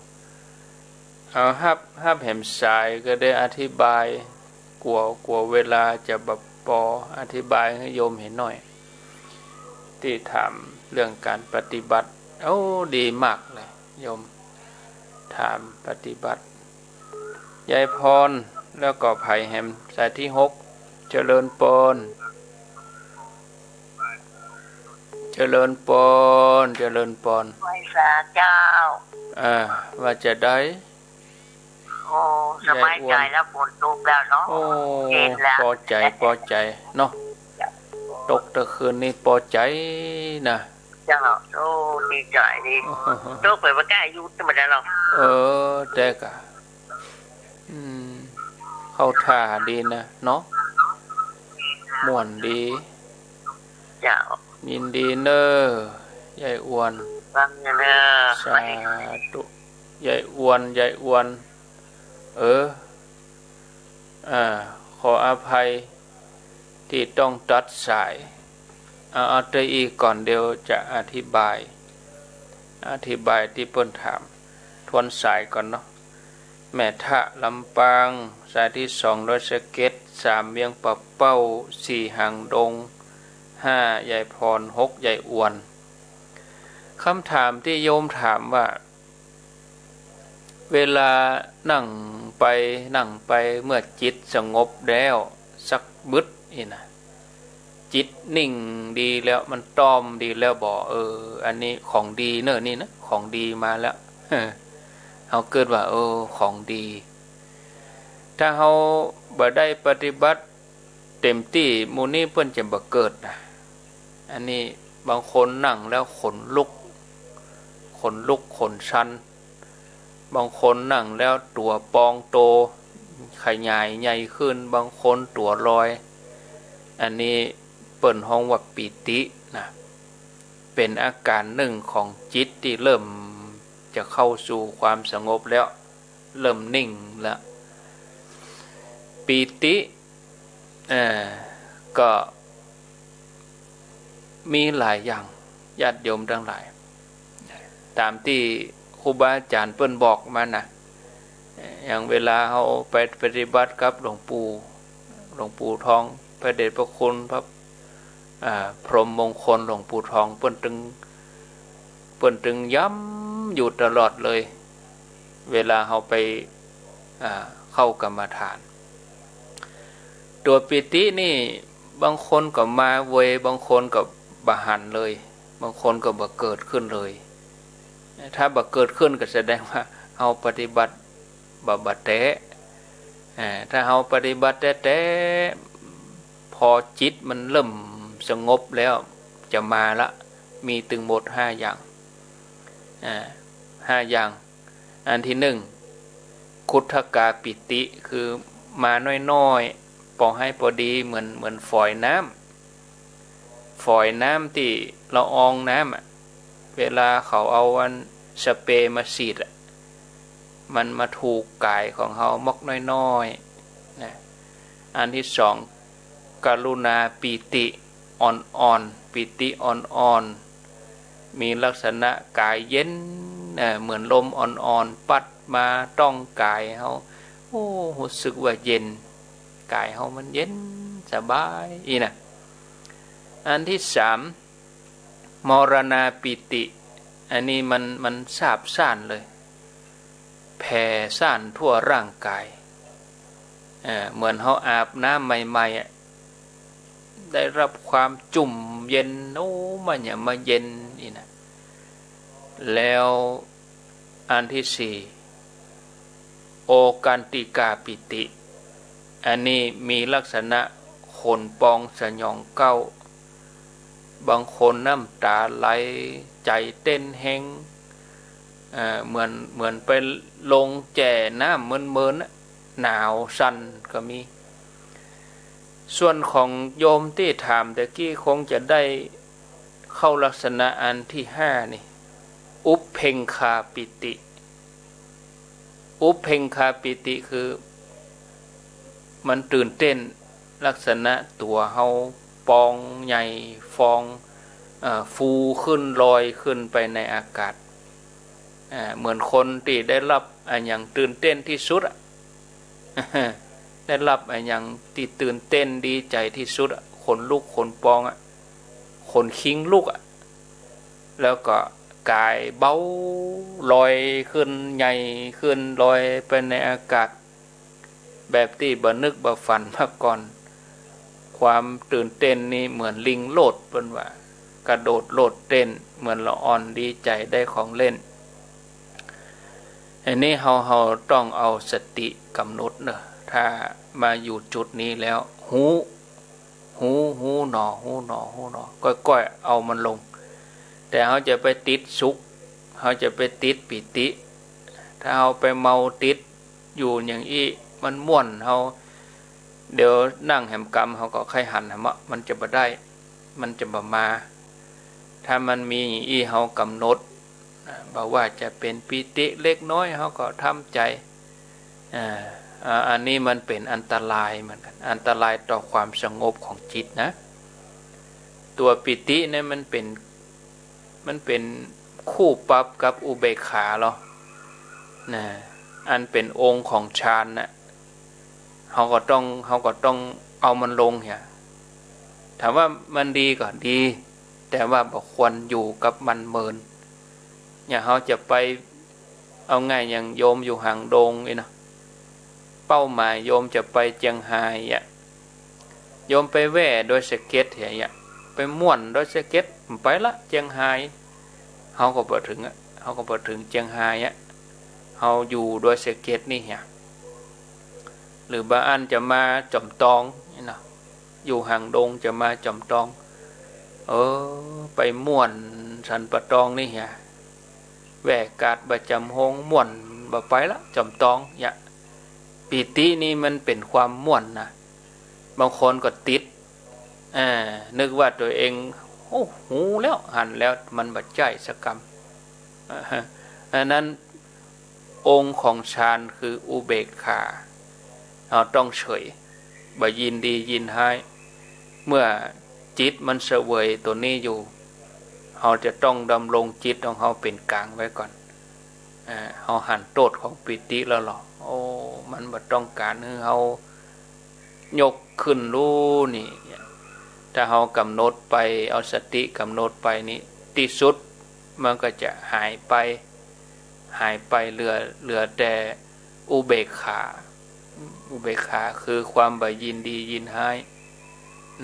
เอาฮับ ฮับแหมสายก็ได้อธิบาย กั๋ว กั๋วเวลาจะบ่ปอ อธิบายหื้อโยมเห็นหน่อย ตี้ถามเรื่องก๋านปฏิบัติ โอ้ ดีมากเลย โยม ถามปฏิบัติ ยายพร แล้วก็ใผแหม สายตี้หก เจริญปอน เจริญปอน เจริญปอน ไหว้สาเจ้า อ่า ว่าจะใด โอ้ สบายใจ๋แล้ว ฝนตกแล้วเนาะ โอ้ เย็นแล้ว ปอใจ๋ ปอใจ๋เนาะ ตกแต่คืนนี้ปอใจ๋นะ เจ้า โอ้ ดีใจ๋ดี โอ้โห ตกไปบ่ก้าอยู่ธรรมดาหรอก เออ แต่กะ อืม เข้าท่าดีนะเนาะ ม่วนดี เจ้า ยินดีเนอะ ยายอวน ฟังเนอะ สาธุ ยายอวน ยายอวน เออ อ่า ขออภัยตี้ต้องตัดสาย เอา เอาเตื้ออี้ก่อน เดี๋ยวจะอธิบาย อธิบายตี้เปิ้นถาม ทวนสายก่อนเนาะ แม่ทะลำปาง สายตี้สอง ดอยสะเก็ด สาม เวียงป่าเป้า สี่ หางดง ห้า ยายพร หก ยายอวน คำถามตี้โยมถามว่า เวลานั่งไป นั่งไป เมื่อจิตสงบแล้วสักบึดนี่นะ จิตนิ่งดีแล้ว มันต้อมดีแล้วบ่ เออ อันนี้ของดีเนอะ นี่นะ ของดีมาแล้ว เฮาเกิดว่า เออ ของดี ถ้าเฮาบ่ได้ปฏิบัติเต็มตี้ หมู่นี้เปิ้นจะบ่เกิดนะ อันนี้บางคนนั่งแล้วขนลุก ขนลุกขนชัน บางคนนั่งแล้วตั๋วปองโต ขยายใหญ่ขึ้น บางคนตั๋วลอย อันนี้เปิ้นฮ้องว่าปีตินะ เป๋นอาก๋านนึ่งของจิตตี้เริ่มจะเข้าสู่ความสงบแล้ว เริ่มนิ่งแล้ว ปีติ เอ่อ ก็มีหลายอย่าง ญาติโยมตังหลาย ต๋ามตี้ครูบาอาจ๋ารย์เปิ้นบอกมานะ อย่างเวลาเฮาไปปฏิบัติกับหลวงปู่ หลวงปู่ทอง พระเดชพระคุณ พระ อ่า พรหมมงคลหลวงปู่ทอง เปิ้นตึง เปิ้นตึงย้ำอยู่ตลอดเลย เวลาเฮาไป อ่า เข้ากรรมฐาน ตั๋วปีตินี่ บางคนก็มาเวย บางคนก็บ่หันเลย บางคนก็บ่เกิดขึ้นเลย ถ้าบ่เกิดขึ้นก็แสดงว่าเฮาปฏิบัติบ่ บ่แต๊ อ่า ถ้าเฮาปฏิบัติแต๊ๆ พอจิตมันเริ่มสงบแล้ว จะมาละ มีตึงหมดห้าอย่าง อ่า ห้าอย่าง อันตี้นึ่ง คขุตถกาปีติ คือมาน้อยๆ ปอหื้อปอดี เหมือน เหมือนฝอยน้ำ ฝอยน้ำตี้ละอองน้ำอะ เวลาเขาเอาอันสเปรย์มาฉีดอะ มันมาถูกก๋ายของเฮาม็อกน้อยๆ นะ อันตี้สอง กรุณาปีติอ่อนๆ ปีติอ่อนๆ มีลักษณะก๋ายเย็น เอ่อ เหมือนลมอ่อนๆ ปั๊ดมาต้องก๋ายเฮา โอ้ ฮู้สึกว่าเย็น ก๋ายเฮามันเย็นสบายอี้นะ อันตี้สาม มรณาปีติ อันนี้มัน มันซาบซ่านเลย แผ่ซ่านทั่วร่างก๋าย เอ่อ เหมือนเฮาอาบน้ำใหม่ๆ อะ ได้รับความจุ่มเย็น โอ้ มันหยังมาเย็นอี้นะ แล้วอันตี้สี่ โอกันติกาปีติ อันนี้มีลักษณะขนปองสยองเก๊า บางคนน้ำต๋าไหล ใจ๋เต้นแฮง เอ่อ เหมือน เหมือนไปลงแจ่น้ำเมินๆ อะ หนาวสั่นก็มี ส่วนของโยมตี้ถามตะกี้คงจะได้เข้าลักษณะอันตี้ห้านี่ อุปเพงคาปีติ อุปเพงคาปีติคือ มันตื่นเต้น ลักษณะตั๋วเฮาปองใหญ่ ฟอง เอ่อ ฟูขึ้น ลอยขึ้นไปในอากาศ อ่า เหมือนคนตี้ได้รับอะหยังตื่นเต้นตี้สุดอะ ได้รับอะหยังตี้ตื่นเต้นดีใจ๋ตี้สุดอะ ขนลุกขนปองอะ ขนคิงลุกอะ แล้วก็ก๋ายเบา ลอยขึ้น ใหญ่ขึ้น ลอยไปในอากาศ แบบตี้บ่นึกบ่ฝันมาก่อน ความตื่นเต้นนี่เหมือนลิงโลด เปิ้นว่า กระโดดโลดเต้น เหมือนละอ่อนดีใจ๋ได้ของเล่น อันนี้เฮา เฮาต้องเอาสติกำหนดเนาะ ถ้ามาอยู่จุดนี้แล้ว ฮู้ ฮู้ ฮู้หนอ ฮู้หนอ ฮู้หนอ ก้อยๆ เอามันลง แต่เฮาจะไปติดสุข เฮาจะไปติดปีติ ถ้าเฮาไปเมาติดอยู่อย่างอี้ มันม่วน เฮา เดี๋ยวนั่งแหมกำ เฮาก็ใค่หันแหมอะ มันจะบ่ได้ มันจะบ่มา ถ้ามันมีอย่างอี้ เฮากำหนด อ่า บ่ว่าจะเป๋นปีติเล็กน้อย เฮาก็ทำใจ๋ อ่า อ่า อันนี้มันเป๋นอันตรายเหมือนกั๋น อันตรายต่อความสงบของจิตนะ ตั๋วปีติเนี่ยมันเป๋น มันเป๋นคู่ปรับกับอุเบกขาลอ นะ อันเป๋นองค์ของฌานน่ะ เฮาก็ต้อง เฮาก็ต้องเอามันลงเหีย ถามว่ามันดีก็ดี แต่ว่าบ่ควรอยู่กับมันเมิน อย่างเฮาจะไป เอาง่ายอย่างโยมอยู่หางดงนี่เนาะ เป้าหมายโยมจะไปเจียงฮายอะ โยมไปแว่ดอยสะเก็ดเหียอะ ไปม่วนดอยสะเก็ด บ่ไปละเจียงฮาย เฮาก็บ่เถิงอะ เฮาก็บ่เถิงเจียงฮายอะ เฮาอยู่ดอยสะเก็ดนี่เหีย หรือบางอันจะมาจอมตองนี่เนาะ อยู่หางดงจะมาจอมตอง เออ ไปม่วนสันป่าตองนี่เหีย แว่กาดบ่จำฮง ม่วน บ่ไปละจอมตองเหีย ปีตินี่มันเป๋นความม่วนนะ บางคนก็ติด อ่า นึกว่าตั๋วเอง โอ้ ฮู้แล้ว หันแล้ว มันบ่ใจ้สักกำ อ่าฮะ อันนั้นองค์ของฌานคืออุเบกขา เฮาต้องเฉย บ่ยินดียินฮ้าย เมื่อจิตมันเสวยตั๋วนี้อยู่ เฮาจะต้องดำรงจิตของเฮาเป๋นก๋างไว้ก่อน อ่า เฮาหันโต้ษของปีติแล้วลอ โอ้ มันบ่ต้องก๋านหื้อเฮา ยกขึ้นลู้นี่ ถ้าเฮากำหนดไป เอาสติกำหนดไปนี่ ตี้สุดมันก็จะหายไป หายไป เหลือ เหลือแต่อุเบกขา อุเบกขาคือความบ่ยินดียินฮ้าย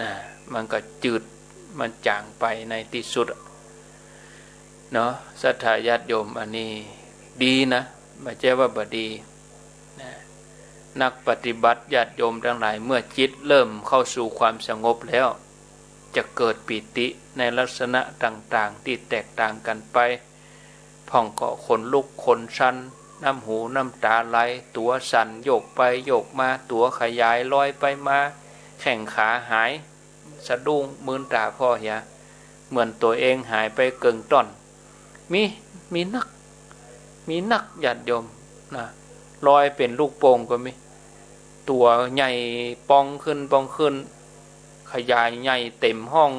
นะ มันก็จืด มันจ๋างไปในตี้สุด เนาะ ศรัทธาญาติโยม อันนี้ดีนะ บ่ใจ้ว่าบ่ดี นะ นักปฏิบัติญาติโยมตังหลาย เมื่อจิตเริ่มเข้าสู่ความสงบแล้ว จะเกิดปีติในลักษณะต่างๆ ตี้แตกต่างกั๋นไป พ่องก็ขนลุกขนชัน น้ำหูน้ำต๋าไหล ตั๋วสั่นโยกไปโยกมา ตั๋วขยายลอยไปมา แข้งขาหาย สะดุ้งมืนต๋าผ่อเหีย เหมือนตั๋วเองหายไปเกิ่งต้อน มี มีนัก มีนัก ญาติโยมนะ ลอยเป๋นลูกโป่งก็มี ตั๋วใหญ่ปองขึ้นปองขึ้น ขยายใหญ่เต๋มห้อง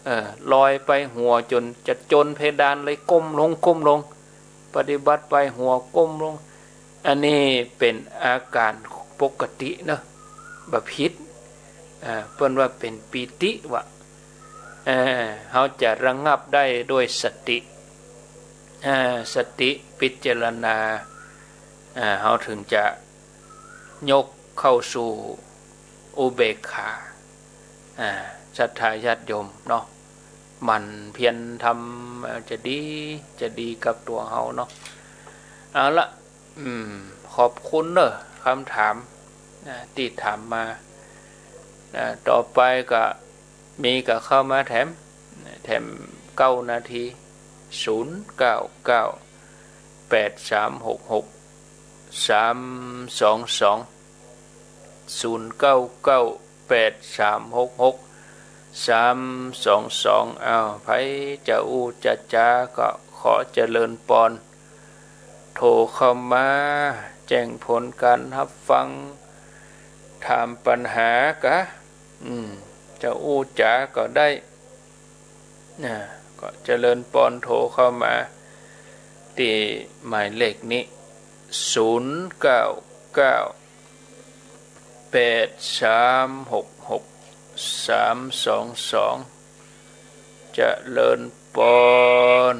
เออ ลอยไปหัวจ๋นจะจ๋นเพดานเลย ก้มลง ก้มลง ปฏิบัติไปหัวก้มลง อันนี้เป๋นอาก๋ารปกติเนาะ บ่ผิด อ่า เปิ้นว่าเป๋นปีติวะ เออ เฮาจะระงับได้ด้วยสติ อ่า สติพิจารณา อ่า เฮาถึงจะยกเข้าสู่อุเบกขา อ่า ศรัทธาญาติโยมเนาะ หมั่นเพียรทำ เอ่อ จะดี จะดีกับตั๋วเฮาเนาะ เอาละ อืม ขอบคุณเนาะ กำถาม นะ ตี้ถามมา นะ ต่อไปก็มีก็เข้ามาแถม แถมเก้านาที ศูนย์เก้าเก้า แปดสามหกหก สามสองสอง ศูนย์เก้าเก้า แปดสามหกหก สามสองสอง อ้าว ใผจะอู้จะจาก็ขอเจริญปอน โทรเข้ามา แจ้งผลการฮับฟัง ถามปัญหากะ อืม จะอู้จาก็ได้ นะ ก็เจริญปอน โทรเข้ามาตี้หมายเลขนี้ ศูนย์เก้าเก้า แปดสามหกหก สามสองสอง เจริญปอน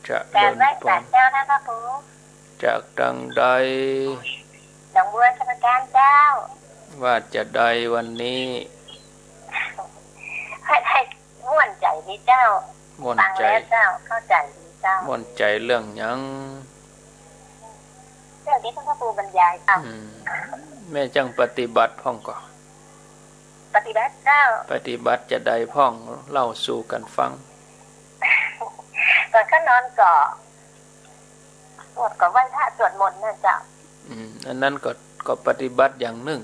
เจริญปอน กราบไหว้สาเจ้านะพระครู จากตังใด หนองบัวสมุทรปราการเจ้า ว่าจะใดวันนี้ ให้ ให้ม่วนใจ๋ดีเจ้า ม่วนใจ๋ ฟังแล้วเจ้า เข้าใจ๋ดีเจ้า ม่วนใจ๋เรื่องหยัง เรื่องตี้ท่านพระครูบรรยายเจ้า อืม แม่จั้งปฏิบัติพ่องก่อ ปฏิบัติเจ้า ปฏิบัติจะใดพ่อง เล่าสู่กั๋นฟัง ก่อนเข้านอนก็ สวด ก็ไหว้พระสวดมนต์นะเจ้า อืม อันนั้นก็ ก็ปฏิบัติอย่างนึ่ง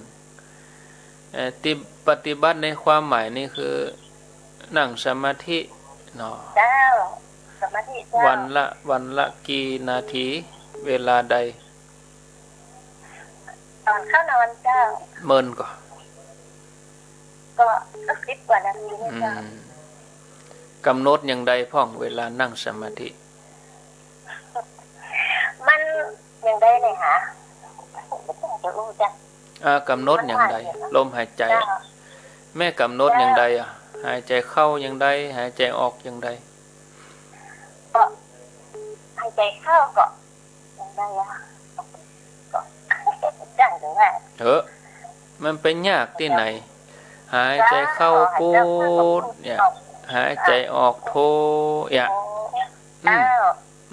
เอ่อ ตี้ปฏิบัติในความหมายนี่คือ นั่งสมาธิเนาะ เจ้า สมาธิเจ้า วันละ วันละกี่นาที เวลาใด ต๋อนเข้านอนเจ้า เมินก่อ ก็สักสิบกว่านาทีนะเจ้า อืม กำหนดอย่างใดพ่องเวลานั่งสมาธิ มันอย่างใดเนี่ยหา จะอู้จ้ะ อ่า กำหนดอย่างใด มันว่าอย่างนั้น ลมหายใจ๋ เจ้า แม่กำหนดอย่างใดอะ หายใจ๋เข้าอย่างใด หายใจ๋ออกอย่างใด ก็หายใจ๋เข้าก็ อย่างใดอะ ก็ จังจังว่า เถอะ มันไปยากตี้ไหน หายใจ๋เข้า เจ้า ปู๊ด หายใจ๋เข้าก็ปู๊ด เนี่ย ออก หายใจ๋ออกโท เนี่ย โอ้ อืม เจ้า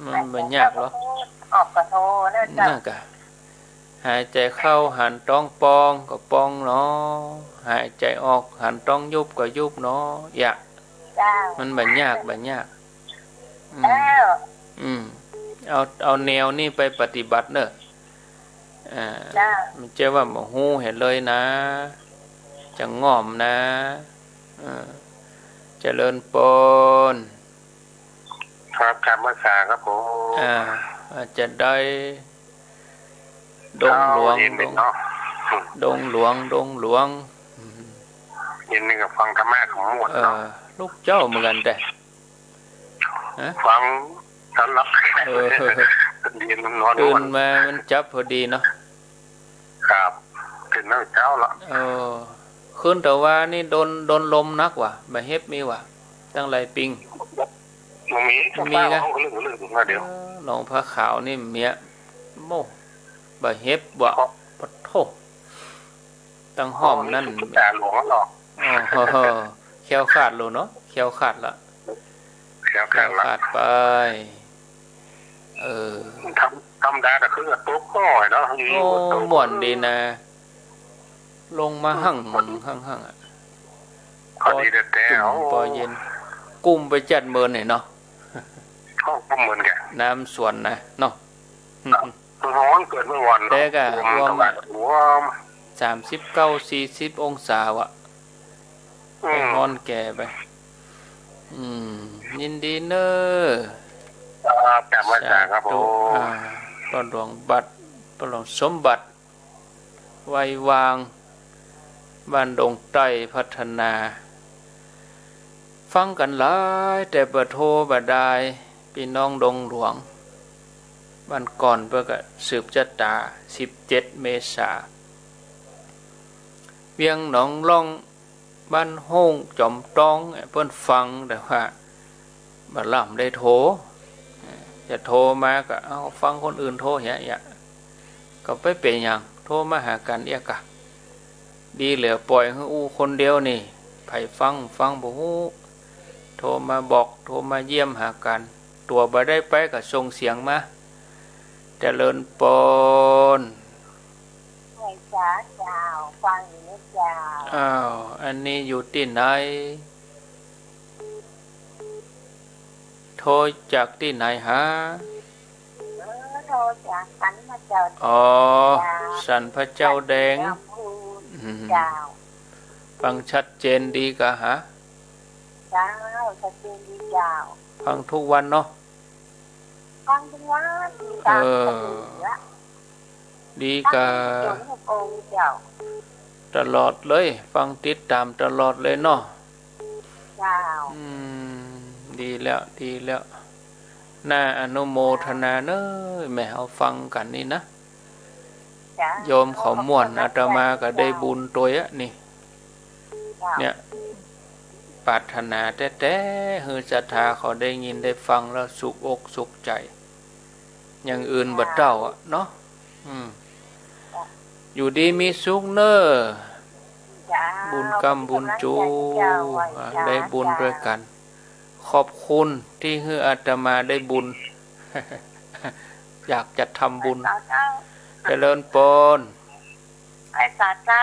มันบ่ยากหรอก ออกก็โทนะเจ้า นั่นกะ หายใจ๋เข้าหันต๊องปองก็ปองเนาะ หายใจ๋ออกหันต๊องยุบก็ยุบเนาะ อย่า เจ้า มันบ่ยาก บ่ยาก อืม เจ้า อืม เอา เอาแนวนี้ไปปฏิบัติเน่อ อ่า เจ้า บ่ใจ้ว่าบ่ฮู้หื้อเลยนะ จะง่อมนะ อ่า เจริญปอน ครับ กราบนมัสการครับผม อ่า อาจจะได้ ดงหลวง เช้าเย็น ดง เนาะ ดงหลวง ดงหลวง อืม เย็นนี่ก็ฟังธรรมะของหมวดเนาะ เออ ลูกเจ้าเหมือนกั๋นแต๊ ฮะ ฟังตลอด เออ เย็นนอน ตื่นมามันจับพอดีเนาะ ครับ ตื่นตั้งเจ๊าละ เออ คืนตะวานี่โดน โดนลมนักหวา บ่าเห็บมีหวา ตั้งหลายปิง บ่มี บ่มีกะ ฟ้าห้องก็ลึกๆ มาเดี๋ยว เออ หนองผาขาวนี่เมีย โม่ บ่าเห็บหวา ครับ ปะโถ ตั้งห้อมนั่น โอ้ นี่ตุ๊กตาหลวงแล้วเหรอ อ๋อ แคล้วคลาดแล้วเนาะ แคล้วคลาดละ แคล้วคลาดละ แคล้วคลาดไป เออ ธรรม- ธรรมดาก็คือตกน้อยเนาะ โอ้ ม่วนดีนะ ลงมาหั่ง อืม หั่งๆ อะ พอดีแต่แต่ จุ่ม เอา ปอเย็น กุ้มไปจัดเมินหน่อยเนาะ ก็เหมือนกั๋น น้ำสวนนะเนาะ ครับ ฮ้อนเกินเมื่อวานเนาะ แต่ก็ ลม ลม ตะวัน ลม สามสิบเก้า สี่สิบองศาว่ะ อืม ฮ้อนแก่ไป อืม ยินดีเน่อ ครับ กราบนมัสการครับ สาธุ ผม อ่า ป้อหลวงบัตร ป้อหลวงสมบัติ ไวยวาง บ้านดงใต้พัฒนา ฟังกั๋นหลาย แต่บ่โทรบ่ได้ ปี้น้องดงหลวง บ้านก่อนเปิ้นก็สืบจะต๋า สิบเจ็ดเมษา เวียงหนองล่อง บ้านโฮ่งจอมตอง เปิ้นฟัง แต่ว่าบ่ลำได้โทร จะโทรมาก็ เอ้า ฟังคนอื่นโทรเหีย เหีย ก็บ่เป๋นหยัง โทรมาหากั๋นเอียกะ ดีเหลือป่อยหื้ออู้คนเดียวนี่ ใผฟังฟังบ่ฮู้ โทรมาบอก โทรมาเยี่ยมหากั๋น ตั๋วบ่ได้ไปก็ส่งเสียงมา เจริญปอน ไหว้สาเจ้า ฟังอยู่นะเจ้า อ้าว อันนี้อยู่ตี้ไหน โทรจากตี้ไหนหา เออ โทรจากสันพระเจ้าแดง อ๋อ เจ้า สันพระเจ้าแดง สันพระเจ้าพูน อืม เจ้า ฟังชัดเจนดีกาหา เจ้า ชัดเจนดีเจ้า ฟังทุกวันเนาะ ฟังทุกวัน เออ ตามปกติละ ดีกา ตั้งแต่เจ้า ตลอดเลย ฟังติดต๋ามตลอดเลยเนาะ เจ้า อืม ดีแล้ว ดีแล้ว น่าอนุโมทนาเน่อ แม่เฮาฟังกั๋นนี่นะ เจ้า โยมเขาม่วน อาตมาก็ได้บุญตวยอะนี่ เจ้า เนี่ย ปรารถนาแต๊ๆ หื้อศรัทธาเขาได้ยินได้ฟังแล้วสุขอกสุขใจ๋ อย่างอื่นบ่เต้าอะเนาะ อืม อยู่ดีมีสุขเน่อ เจ้า บุญกำบุญจู เจ้า อ่า ได้บุญตวยกั๋น ขอบคุณตี้หื้ออาตมาได้บุญ อยากจะทำบุญ เจ้า เจริญปอน ไหว้สาเจ้า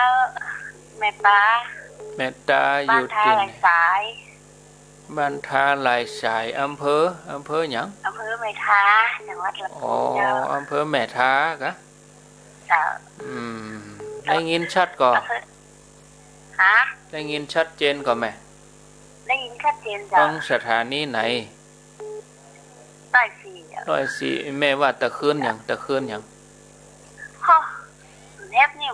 แม่ต๋า แม่ต๋าอยู่ตี้ไหน บ้านท่าหลายสาย บ้านท่าหลายสาย อำเภอ อำเภอหยัง อำเภอแม่ทา จังหวัดลำพูน อ๋อ เจ้า อำเภอแม่ทากะ เจ้า อืม ได้ยินชัดก่อ อำเภอ ฮะ ได้ยินชัดเจนก่อแม่ ได้ยินชัดเจนเจ้า ฟังสถานีไหน ร้อยสี่อะ ร้อยสี่ แม่ว่าตะคืนหยัง ตะคืนหยัง ฮะ แนบนี่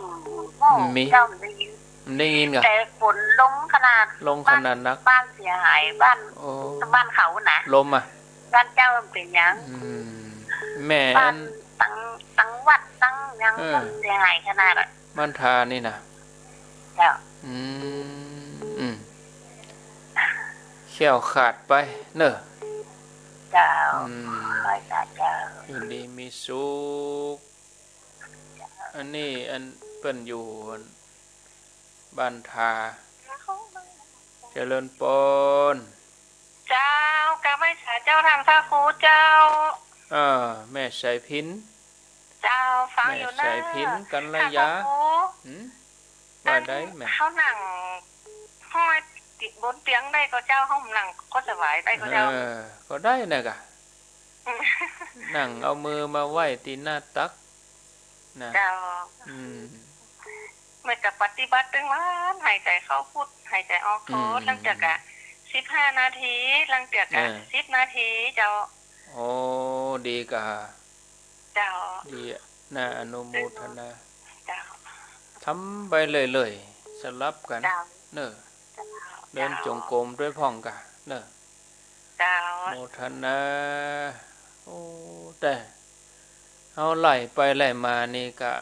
อืม มี เจ้าได้ยิน ได้ยินก่ะ แต่ฝนลมขนาด ลมขนาดนัก บ้าน บ้านเสียหาย บ้าน โอ้ บ้านเขานะ ลมอะ บ้านเจ้ามันเป๋นหยัง อืม แม่ บ้าน อัน ตัง ตังวัดตังหยัง เออ เสียหายขนาดอะ บ้านทานี่นะ เจ้า อืม อืม แคล้วคลาดไปเน่อ เจ้า อืม ไหว้สาเจ้า อยู่ดีมีสุข อันนี้อันเปิ้นอยู่บ้านทา เจริญปอน เจ้า กราบไหว้สาเจ้าท่านพระครูเจ้า เออ แม่สายพิณ เจ้า ฟังอยู่เน่อ แม่สายพิณ กัลยา ท่านพระครู หืม ว่าได้แม่ เฮานั่งห้อยติดบนเตียงได้ก่อเจ้า เฮานั่งขดสวายได้ก่อเจ้า เออ ก็ได้นะกะ นั่งเอามือมาไหว้ตี้หน้าตัก นะ เจ้า อืม แม่ก็ปฏิบัติตึงวัน หายใจ๋เข้าพุท หายใจ๋ออกโธ อืม ลางเตื้อก็สิบห้านาที ลางเตื้อก็ เออ สิบนาทีเจ้า โอ้ ดีกา เจ้า ดีอะ น่าอนุโมทนา เจ้า ทำไปเรื่อยๆ สลับกั๋น เจ้า เน่อ เจ้า เดินจงกรมตวยพ่องกา เน่อ เจ้า โมทนา โอ้ แต่ เฮาไล่ไปไล่มานี่กะ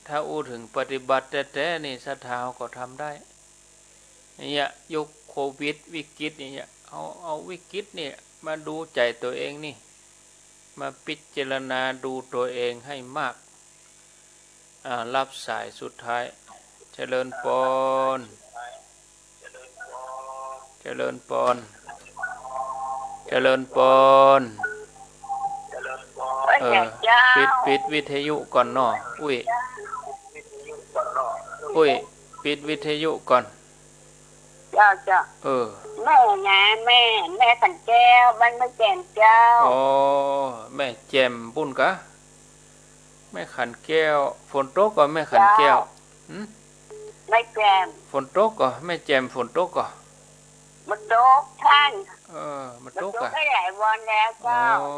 ถ้าอู้เถิงปฏิบัติแต๊ๆ นี่ศรัทธาเฮาก็ทำได้ เนี่ย ยุคโควิดวิกฤตเนี่ย เอา เอาวิกฤตเนี่ยมาดูใจ๋ตั๋วเองนี่ มาพิจารณาดูตั๋วเองให้มาก อ่า รับสายสุดท้าย เจริญปอน เจริญปอน เจริญปอน เออ เออ เจ้า ปิด ปิดวิทยุก่อนเนาะ อุ้ย อุ้ย ปิดวิทยุก่อน เจ้า เจ้า เออ แม่นะ แม่ แม่ขันแก้ว บ้านแม่แจ่มเจ้า อ๋อ แม่แจ่มปุ้นกะ แม่ขันแก้ว ฝนตกก่อแม่ขันแก้ว เจ้า หืม แม่แจ่ม ฝนตกก่อแม่แจ่ม ฝนตกก่อ มันตกท่าน เออ มันตก มันตก อะ ได้หลายวันแล้วเจ้า อ๋อ